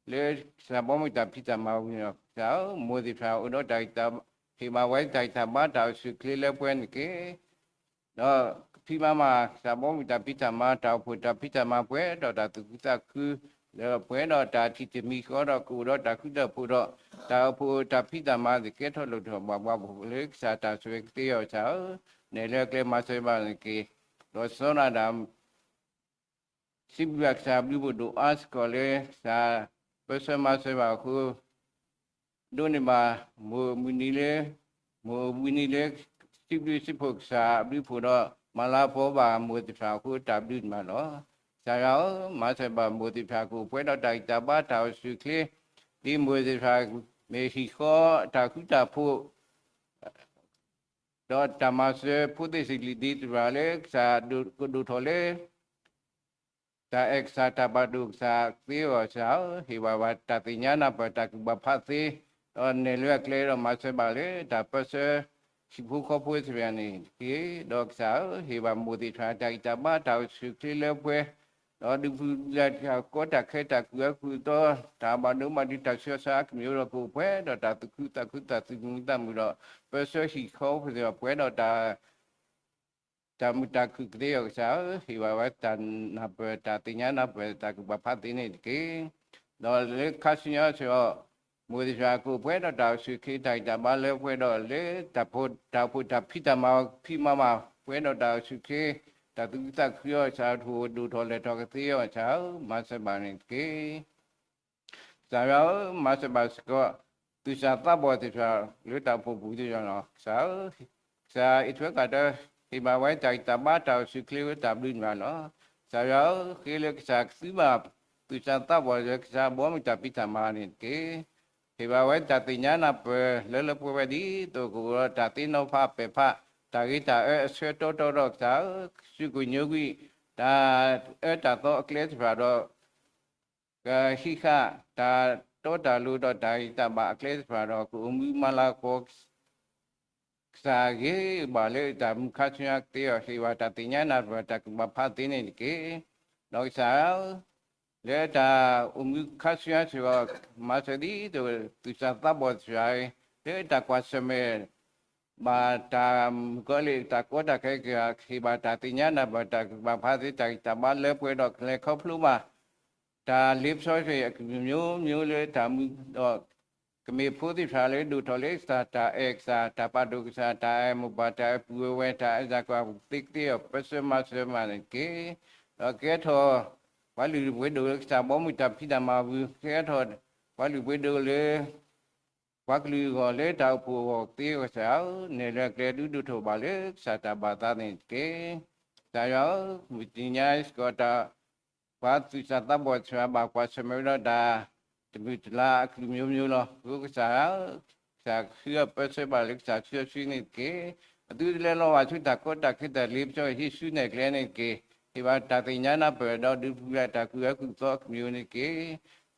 လၢကစၢ်ဘီမုၢ်တၢ်ဖံးတၢ်မၤဝံၤဒီး ကစၢ်ဧၢ, မိၢ်သ့ၣ်တဖၣ်အိၣ်ဒီးတၢ်ဂံၢ်တၢ် ဟ့ၣ်ဘၣ်ဝဲတၢ်ဂံၢ်တၢ်ဘါတၢ်အိၣ်ဆူၣ်အိၣ်ချ့လၢပှဲၤန့ၣ်တက့ၢ်. ဒီးကဖံးမၤဘၣ်ကစၢ်ဘီမုၢ်တၢ်ဖံးတၢ်မၤ တၢ်အိၣ်ဖှိၣ်တၢ်ဖံးတၢ်မၤပှဲၤဒီးတၢ်သူၣ်ခုသးခု လၢပှဲၤဒီးတၢ်ထံၣ်တမံၤဃီဒီးကအိၣ်ဒီးတၢ်ဃူတၢ်ဖိးဒီး တၢ်အိၣ်ဖှိၣ်တၢ်ဖံးတၢ်မၤသ့ၣ်ကဲထီၣ်လိၣ်ထီၣ်ဘၣ်ဘၣ်ဘၣ်လၢကစၢ်တၢ်ဆိၣ်ဂ့ၤကသ့အီၤကစၢ်ဧၢ, နဲၣ်လၢအကျဲမၤစၢၤဘၣ်န့ၣ်တက့ၢ်. ဒီးစီၤနၤဒၣ် စံးဘျုးဘၣ်ကစၢ်အဘျုးဖှိၣ်ဒိၣ်အါစ့ၢ်ကီးလၢ ကစၢ်ပၢၤဆၢမၤစၢၤဘၣ်အဃိ ဒိးန့ၢ်ဘၣ် မိၢ်မုၢ်နံၤလၢ မိၢ်ဝံၤနံၤလၢ စံးဘျုးစံးဖှိၣ်ကစၢ်အဘျုးဖှိၣ်ဒီး မၤလၤကပီၤဘၣ်မိၢ်သ့ၣ်တဖၣ်အဃိ တၢ်ဘျုးန့ၣ်ဘၣ်လီၤ. ကစၢ်ယွၤဧၢ, မၤစၢၤဘၣ်မိၢ်သ့ၣ်တဖၣ်ကအိၣ်ပှဲၤဒီးတၢ်ဂံၢ်တၢ်ဘါတၢ်အိၣ်ဆူၣ်အိၣ်ချ့ ဒ်မိၢ်သ့ၣ်တဖၣ် မ့ၢ်ဟံၣ်ဃီတၢ်ဃူတၢ်ဖိး ဒီးတၢ်မၤစၢၤဖိသ့ၣ်လံၤသ့ၣ်တဖၣ်လၢကစၢ်ကဒိၣ်ထီၣ်လၢ တၢ်အဲၣ်ကစၢ်တၢ်ဘၣ်ဒိၣ်ကစၢ်သ့အဂီၢ်ကစၢ်ဧၢ, ဟ့ၣ်ဘၣ်ဝဲတၢ်သ့ၣ်ညါနၢ်ပၢၢ်တၢ်ကူၣ်ဘၣ်ဖးသ့, ဒီးနဲၣ်လၢအကျဲဒီးမၤစၢၤဘၣ်လၢတၢ်ပၢၤဆၢ ဟံၣ်ဖိဃီဖိသ့ၣ်တဖၣ်န့ၣ်တက့ၢ်. ဒီးကစၢ်ဧၢ, ဟ့ၣ်ဘၣ်မိၢ်သ့ၣ်တဖၣ်တၢ်ဂံၢ်တၢ်ဘါတၢ်အိၣ်ဆူၣ်အိၣ်ချ့လၢပှဲၤ, ဒီးဒုးဖုလၢတၢ်ကီတၢ်ခဲတၢ်ကူၣ်အၢကူၣ်သီ, တၢ်ဘၣ်ဒိဘၣ်ထံးတၢ်ဆူးတၢ်ဆါအါကမံၤဒီးကအိၣ်ပှဲၤဒီးတၢ်သူၣ်ခုသးခုတၢ်သူၣ်မံသးမုာ်ဒီး ပၢၤဆၢဟံၣ်ဃီဖိသ့ၣ်တဖၣ်ပှဲၤဒီးတၢ် တၢ်မုာ်တၢ်ခုၣ်ကသ့အီၤကစၢ်ဧၢ, ဟ့ၣ်ဘၣ်ဝဲတၢ်နၢ်ပၢၢ်တၢ်သ့ၣ်ညါနၢ်ပၢၢ်တၢ်ကူၣ်ဘၣ်ဖးသ့န့ၣ်တက့ၢ်. ဒီးလၢခါဆူညါဆၢအီၤ မိၢ်သ့ၣ်တဖၣ်ကအိၣ်ပှဲၤဒီးတၢ်အိၣ်ဆူၣ်အိၣ်ချ့တၢ်ဂံၢ်တၢ်ဘါလၢပှဲၤဒီးလၢ တၢ်အိၣ်ဖှိၣ်တၢ်ဖံးတၢ်မၤဖံးမၤဘၣ်ပှဲၤဒီးတၢ်အိၣ်ဆူၣ်အိၣ်ချ့ တၢ်သူၣ်ခုသးခုအီၤကစၢ် ထိၣ်ဒိၣ်ထီၣ်လဲၢ်ထီၣ်ကသ့အီၤကစၢ်ဧၢ, မၤစၢၤဘၣ်န့ၣ်တက့ၢ်. ကစၢ်ယွၤဧၢ, မၤစၢၤဘၣ်စ့ၢ်ကီး သူၣ်စၢ်သးဘီၣ်သ့ၣ်တဖၣ်လၢတၢ်အိၣ်ဖှိၣ်ပူၤသ့ၣ်တဖၣ်လီၤ. ကစၢ်ဧၢ, ကစၢ်အံးထွဲကွၢ်ထွဲ ဟ့ၣ်ဘၣ်ဝဲတၢ်ဂံၢ်တၢ်ဘါတၢ်အိၣ်ဆူၣ်အိၣ်ချ့ဝဲတၢ်ဘျုးန့ၣ်လီၤ. ကစၢ်ယွၤဧၢ, ဃ့လၢကစၢ်ကသူဘၣ် သူၣ်စၢ်သးဘီၣ်လၢကစၢ်ဘီမုၢ်တၢ်ဖံးတၢ်မၤန့ၣ်တက့ၢ်. ဟ့ၣ်ဘၣ်ဝဲတၢ်သ့ၣ်ညါနၢ်ပၢၢ်လၢလၢပှဲၤပှဲၤဒ်သိးကအိၣ်ဒီးတၢ်သ့ၣ်နီၣ်ဖးပဲာ်ဖး တၢ်ဂ့ၤတၢ်အၢအဆၢတီတီဒီးကစၢ်ဧၢ, စူၢ်က့ၤညိကွံာ် တၢ်အၢတၢ်သီအကျဲသ့ၣ်တဖၣ်ဒီး ကဟံးဃာ်တၢ်တီတၢ်လိၤဒီးတၢ်ဂံၢ်တၢ်ဘါအကျဲသ့ၣ်တဖၣ်ဒီး ကအိၣ်မူမၤလၤကပီၤ ကစၢ်ဂ့ၤဘၣ်လၢတၢ်မုၢ်ခါဆူညါကသ့အီၤ ဟ့ၣ်ဘၣ်တၢ်သ့ၣ်ညါနၢ်ပၢၢ်တၢ်ကူၣ်ဘၣ်ဖးသ့န့ၣ်တက့ၢ်. ဒီးကစၢ်ဧၢ, လၢတၢ်အိၣ်မူခါဆူညါစ့ၢ်ကီး မၤစၢၤဒ်သိးသုးစၢ်သးဘီၣ်စှၤ လၢတၢ်ကွၢ်ဆၢၣ်မဲာ် ဘၣ်တၢ်မုၣ်ကီၤလံၢ် တၢ်ကီတၢ်ခဲက ဟ့ၣ်ဘၣ်တၢ်သ့ၣ်ညါနၢ်ပၢၢ်တၢ်ကူၣ်ဘၣ်ဖးသ့ တၢ်ဂံၢ်တၢ်ဘါလၢပှဲၤဒီး ကလဲၤခီဖျိဘၣ် တၢ်လ့ပစီအကလုာ်မျိုးမျိုးလၢတၢ်မူဒီး ကမ့ၢ်ဖိသ့ၣ်တဖၣ်လၢဒိၣ်ထီၣ်လၢကစၢ်တၢ်အဲၣ်ကစၢ် တၢ်ပာ်ဒိၣ်ကစၢ် တၢ်အဲၣ်မိၢ်ပၢ် တၢ်အဲၣ်ပုၢ်ဝဲၢ် တၢ်အဲၣ်စၢ်ကွၢ်သ့ကသ့အီၤ ပၢဆှၢမၤစၢၤဘၣ်န့ၣ်တက့ၢ်. ဒီးကဲထီၣ် ပှၤလုၢ်ဒိၣ်ပှ့ၤဒိၣ်လၢကစၢ်ဘီမုၢ်တၢ်ဖံးတၢ်မၤပူၤ ကဲထီၣ် ပှၤလုၢ်ဒိၣ်ပှ့ၤဒိၣ်လၢ ပှၤကလုာ်အဂီၢ်လၢတၢ်အိၣ်ဖှိၣ်အဂီၢ်သ့အဂီၢ် ကစၢ်ဧၢ, နဲၣ်လၢအကျဲဒုးဒိၣ်ထီၣ်ဘၣ်လၢကစၢ်တၢ်ဘၣ်သးန့ၣ်တက့ၢ်. ကစၢ်ယွၤဧၢ, မုၢ်တနံၤညါစ့ၢ်ကီး ပှၤသုးစၢ်သးဘီၣ်စှၤဘၣ်ကွၢ်ဆၢၣ်မဲာ်ဝဲဒီးတၢ် တမုာ်တလၤအကလုာ်မျိုးမျိုးလီၤ. အဃိကစၢ်ဧၢ, ကစၢ်ဃုအပၢဆှၢဘၣ်လၢကစၢ်ဆှၢဆှံန့ၣ်တက့ၢ်. အသုတလဲၤလီၤဘၣ်ဆူတၢ်ကီတၢ်ခဲတၢ်လ့ပစီဟံးဆူနဲၣ်ကျဲန့ၣ်တက့ၢ်. ဟ့ၣ်ဘၣ်တၢ်သ့ၣ်ညါနၢ်ပၢၢ်ဒီးဒုးပူၤလၢတၢ်ကူၣ်အၢကူၣ်သီအကလုာ်န့ၣ်တက့ၢ်.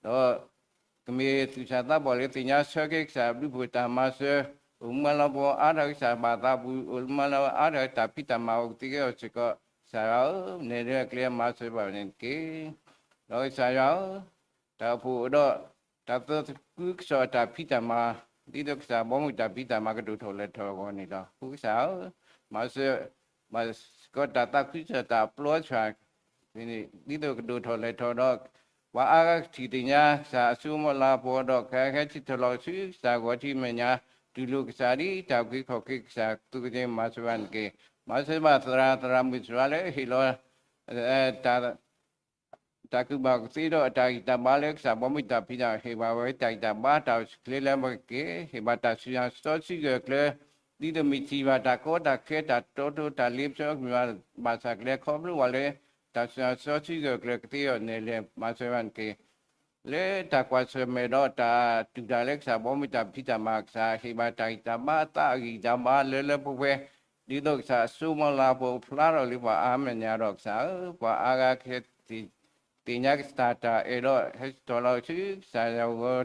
ဒီး ကမ့ၢ်သုးစၢ်သးဘီၣ်လၢသ့ၣ်ညါဆၢက့ၤကစၢ်ဘျုးဖှိၣ်တၢ်မၤစၢၤ, အိၣ်မူလၢပှဲၤအါထီၣ်ကစၢ်ဘၣ်သးပူၤ, အိၣ်မူလၢအါထီၣ်တၢ်ဖံးတၢ်မၤအိၣ်ကသ့က့ၤအီၤစ့ၢ်ကီး, ကစၢ်ယွၤဧၢ, နဲၣ်လၢအကျဲမၤစၢၤဘၣ်န့ၣ်တက့ၢ်. ဒီးကစၢ်ယွၤဧၢ, တၢ်အိၣ်ဖှိၣ်အိၣ်ဒီး တၢ်သၢသကုကစီၣ်တၢ်ဖံးတၢ်မၤ, ဒ်သိးကစၢ်ဘီမုၢ်တၢ်ဖံးတၢ်မၤကဒိၣ်ထီၣ်လဲၤထီၣ်အဂီၢ်န့ၣ်လီၤ. အဃိကစၢ်ဧၢ, မၤစၢၤ ဘၣ်စ့ၢ်ကီးတၢ်သးခုကစီၣ်တၢ်ပျီဆှၢ ဒ်သိးကဒိၣ်ထီၣ်လဲၤထီၣ်ဒီး ပှၤအါဂၤကထံၣ်သ့ၣ်ညါ ကစၢ်အစိကမီၤလၤပှီၤဒီး ကဟဲဆၢထၢၣ်လီၤဆူကစၢ်ဂီၤထံးမဲာ်ညါ, တူၢ်လိာ်ကစၢ်ဒ်တၢ်အုၣ်က့ၤခီၣ်က့ၤကစၢ် ကသူကသ့မၤစၢၤဘၣ်န့ၣ်တက့ၢ်. မၤစၢၤဘၣ်သရၣ်သရၣ်မုၣ်စှၤလၢဟ့ၣ်လီၤ တၢ်ကူၣ်ဘၣ်ကူၣ်သ့ဒီးအတၢ်ဂံၢ်တၢ်ဘါလၢကစၢ်ဘီမုၢ်တၢ်ဖံးတၢ် ဟ့ၣ်ဘၣ်ဝဲတၢ်ဂံၢ်တၢ်ဘါတၢ်အိၣ်ဆူၣ်ချ့လၢပှဲၤက့ၤ, ဟ့ၣ်ဘၣ်တၢ်စူၢ်တၢ်နာ်စီဆှံဂၢၢ်ကျၢၤ, ဒ်သိးမ့ၢ်ထံၣ်ဘၣ်တၢ်ကီတၢ်ခဲတၢ်တီတိတၢ်လ့ပစီကမံၤဘၣ်ဆၣ်ကလဲၤခီဖျိဘၣ်လၢ တၢ်စူၢ်တၢ်နာ်စီဆှံဂၢၢ်ကျၢၤကသ့အီၤ နဲၣ်လၢမၤစၢၤဘၣ်န့ၣ်တက့ၢ်. လၢတၢ်ကွၢ်ဆၢၣ်မဲာ်ဒီးတၢ်တူၢ်တၢ်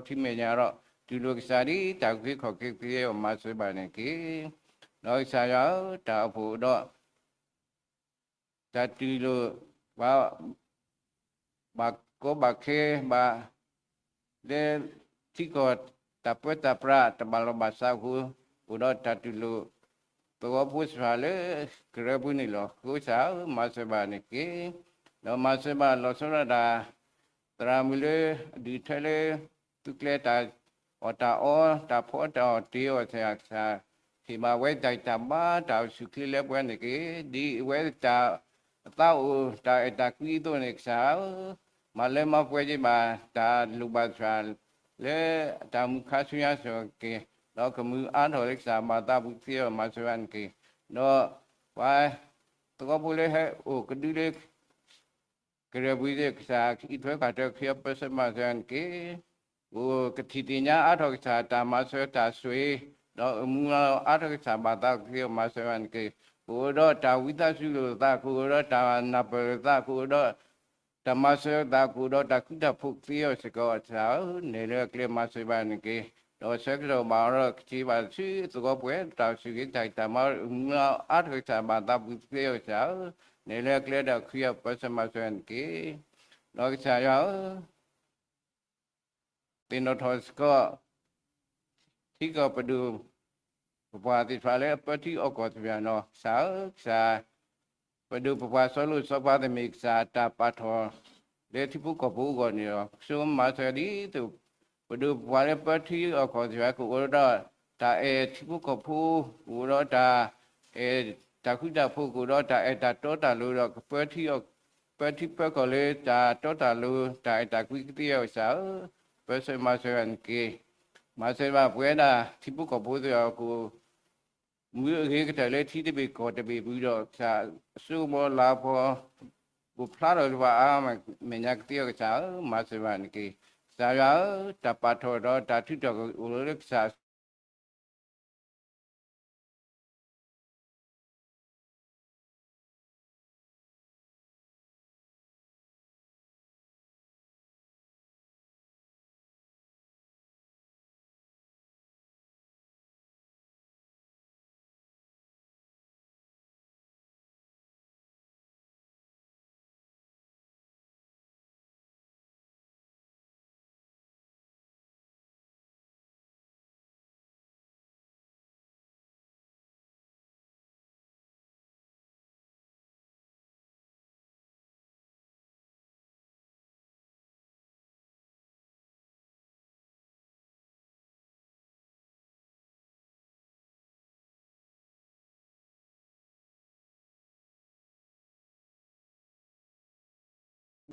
လၢကစၢ်ဘီမုၢ်တၢ်ဖံးတၢ်မၤကစၢ် ဟ့ၣ်ဘၣ်တၢ်ဂံၢ်တၢ်ဘါသးအဂံၢ်တၢ်ဘါလၢလၢပှဲၤပှဲၤ, ဒ်သိးကစၢ်အစိကမီၤလၤပှီၤဖျါထီၣ်လၢပှၤအါမဲာ်ညါဒီးကစၢ်ဧၢ, ပှၤအါဂၤကဟဲသ့ၣ်ညါကစၢ်တၢ်အဲၣ်ဒီး ဟဲဆူတၢ်လီၤဆူကစၢ်ယွၤဂီၤထံးမဲာ်ညါဒီး တူၢ်လိာ်ကစၢ်ဒ်တၢ်အုၣ်က့ၤခီၣ်က့ၤကသ့အီၤမၤစၢၤဘၣ်န့ၣ်တက့ၢ်. ဒီးကစၢ်ယွၤဧၢ, တၢ်အိၣ်ဖှိၣ်ဒီး တၢ်တူၢ်လိာ် ဘၣ် ဘၣ်ကီဘၣ်ခဲဘၣ် လၢထံကီၢ်တၢ်ပၢတၢ်ပြးတဘၣ်လီၢ်ဘၣ်စးအဃိ, အိၣ်ဒီးတၢ်တူၢ်လိာ် သဝီဖိစှၤလၢကရၢပူၤန့ၣ်လီၤ. အဃိကစၢ်ဧၢ, မၤစၢၤဘၣ်န့ၣ်တက့ၢ်. ဒီးမၤစၢၤဘၣ်လီၤဆီဒၣ်တၢ် သရၣ်မုၣ်လၢအဒုးထၢလၢ သုးကျဲတၢ်အီၣ်တၢ်အီ တၢ်ဖီတၢ်အီၣ်တ့အီၤစ့ၢ်ကီး ဟ့ၣ်ဘၣ်ဝဲတၢ်ဂံၢ်တၢ်ဘါတၢ်အိၣ်ဆူၣ်ချ့လၢပှဲၤန့ၣ်တက့ၢ်. ဒ်အဝဲတၢ်အသးအိၣ်တၢ်အဲၣ်တၢ်ကွံအသိးန့ၣ် ကစၢ်ဧၢ, မၤလၢမၤပှဲၤက့ၤဘၣ်တၢ်လိၣ်ဘၣ်စှၤ လၢတၢ်မုၢ်ခါဆူညါစ့ၢ်ကီးက့ၤ, ဒီးကမုာ်အါထီၣ်လၢကစၢ်ဘၣ်သးပူၤကသ့အီၤမၤစၢၤဘၣ်န့ၣ်တက့ၢ်. ဒီးပှၤသဝီဖိလၢဟဲအိၣ်ကဒုလၢ ကရၢပူၤသ့ၣ်ကစၢ် ကအံးထွဲကွၢ်ထွဲက့ၤအီၤ ပၢဆှၢမၤစၢၤန့ၣ်တက့ၢ်. အိၣ်ကထံၣ်သ့ၣ်ညါအါထီၣ်ကစၢ်တၢ်မၤစၢၤတၢ်ဆိၣ်ဂ့ၤ, ဒီးအိၣ်မူလၢအါထီၣ်ကစၢ်ဘၣ်သးကသ့အီၤမၤစၢၤဘၣ်န့ၣ်တက့ၢ်. ကအိၣ်ဒီးတၢ်ဝံသးစူၤလိာ်သး, ကအိၣ်ဒီးတၢ်နၢ်ပၢၢ်လိာ်သး, ကအိၣ်ဒီးတၢ်မၤစၢၤသး, ကအိၣ်ဒီးတၢ်ဃူတၢ်ဖိးကသ့အီၤစ့ၢ်ကီး ကစၢ်ဧၢ, နဲၣ်လၢအကျဲမၤစၢၤဘၣ်န့ၣ်တက့ၢ်. ဒီးဆၢကတီၢ်ဘၣ်အီၤဒီးကထံၣ်ဘၣ်ဆူသဝီပှဲၤ တၢ်ဆိၣ်ဂ့ၤတၢ်ဂံၢ်တၢ်ဘါ အိၣ်မူလၢအါထီၣ်ကစၢ်ဘၣ်သးပူၤကသ့အီၤ ကစၢ်ဧၢ, နဲၣ်လၢအကျဲဒီးဃုအီၤပၢဆှၢမၤစၢၤန့ၣ်တက့ၢ်. ဒီးကစၢ်ယွၤဧၢ, သ့ၣ်နီၣ်ထီၣ်စ့ၢ်ကီး ထံကီၢ်ပဒိၣ်ပပှၢ်သ့ၣ်တဖၣ်လၢအပၢထံအီၣ်ကီၢ်သ့ၣ်တဖၣ်န့ၣ်လီၤ. ကစၢ်ဧၢ, ကစၢ် ပဒိၣ်ပပှၢ်စီၤလိၤစီၤပၤသ့ၣ်မ့ၢ်ကစၢ်တၢ်ပာ်ထီၣ်လၢထံဖိကီၢ်ဖိအဂီၢ်န့ၣ်လီၤ. ဆိမၤစၢၤဒ်သိး ပဒိၣ်ပပှၢ်လၢပၢထံအီၣ်ကီၢ်သ့ၣ်တဖၣ် ကအိၣ်ဒီးတၢ်အဲၣ်ထံဖိကီၢ်ဖိ, ကအိၣ်ဒီးတၢ်အဲၣ်တၢ်ဃူတၢ်ဖိး, ကအိၣ်ဒီးတၢ်အဲၣ်တၢ်တီတၢ်လိၤဒီး ပၢထံပၢကီၢ်လၢတၢ်တီတၢ်လိၤ တၢ်အဲၣ်တၢ်ကွံကသ့အီၤ ကစၢ်ဧၢ, ပၢဆှၢမၤစၢၤဘၣ်န့ၣ်တက့ၢ်. မၤစၢၤဘၣ်ပဝဲဒၣ်ထံဖိကီၢ်ဖိသ့ၣ်တဖၣ် ကအိၣ်မူအဂ့ၤကတၢၢ်လၢထံတဘ့ၣ်ကီၢ်တဘ့ၣ်ပူၤဒီး ကစၢ်အစိကမီၤလၤကပီၤ အိၣ်ဖျါထီၣ်လၢပှၤအါမဲာ်ညါကသ့အီၤ ကစၢ်ဧၢ, မၤစၢၤဘၣ်န့ၣ်တက့ၢ်. ကစၢ်ယွၤဧၢ, တၢ်ပာ်ထီၣ်ဒီးတၢ်ထုးထီၣ်ကအိၣ်လၢကစၢ်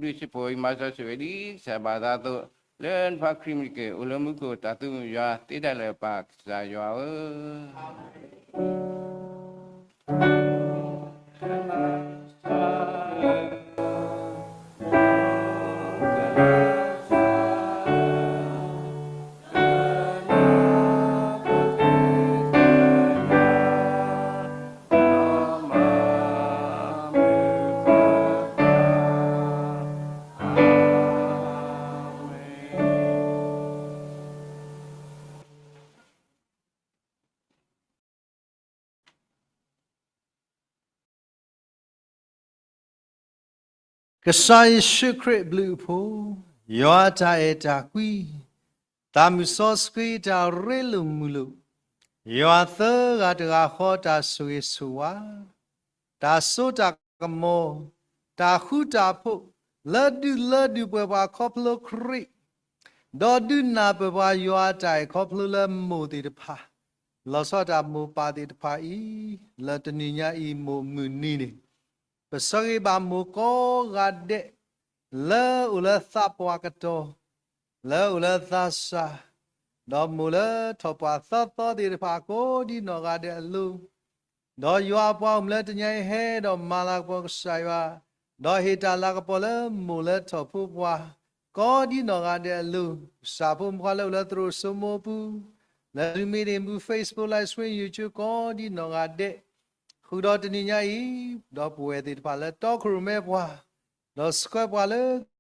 ဒုးစံးဖိ ယမၤစီဆှံဝဲဒ်ကစၢ်ဘၣ်သးအသိး, လၢနဖးခရံာ်မ့ၢ်တက့ၢ် အိၣ်လၢမူခိၣ် တၢ်သူၣ်မုာ်ယွၤ သ့တၢ်လၢာ်ပၢ်ကစၢ်ယွၤဧၢ. ကစၢ်ယ့ၣ်ၡူးခရံာ်အဘျုးအဖှိၣ်, ယွၤအတၢ်အဲၣ်တၢ်ကွံ, သးမုၢ်စီဆှံတၢ်ရ့လိာ်မုာ်လိာ်, ယွၤသၢဂၤတဂၤဃီတၢ်ဆိၣ်ဂ့ၤဆိၣ်ဝါ, တၢ်စိတၢ်ကမီၤ, တၢ်ဃူတၢ်ဖိး, လၢဒုးလၢဒုးပှဲၤပှၤခီဖျိခရံာ်, ဒီးဒုးနၢ်ပၢၢ်ပှၤယွၤအတၢ်အဲၣ်ခီဖျိလၢမိၢ်သ့ၣ်တဖၣ်, လီၤဆီဒၣ်တၢ်မိၢ်ပၢ်သ့ၣ်တဖၣ်အံၤ, လၢတနံၤညါအံၤမိၢ်မုၢ်နံၤန့ၣ်, ပဆၢဂ့ၤဘၣ်မိၢ်ကိးဂၤဒဲး, လၢအိၣ်လၢသးပှၢ်ကတီၢ်, လၢအိၣ်လၢသးစၢ်, ဒီးမိၢ်လၢထီၣ်ပှၢ်သီသီသ့ၣ်တဖၣ်ကိးဒ်နီၢ်ဂၤဒဲးအလိၤ, ဒီးယွၤအပှၤအိၣ်မူလၢတနံၤညါအံၤဟဲဒီးမၤလၤကပီၤကစၢ်ယွၤ, ဒီးဟ့ၣ်တၢ်လၤကပီၤလၢမိၢ်လၢထီၣ်ဖိပှၢ်, ကိးဒ်နီၢ်ဂၤဒဲးအလိၤ, ကစၢ်ဖိမုၣ်ဖိခွါလၢအိၣ်လၢသရိာ်စိမိပူၤ, လၢ Zoom meeting ပူၤ Facebook Live Stream YouTube ကိးဒ်နီၢ်ဂၤဒဲး, ဃုာ်ဒီးတနံၤညါအံၤ, ဒီးပဝဲသ့ၣ်တဖၣ်လၢတီခိၣ်ရိၣ်မဲပှၤ, ဒီးဆှၢပှၤလၢ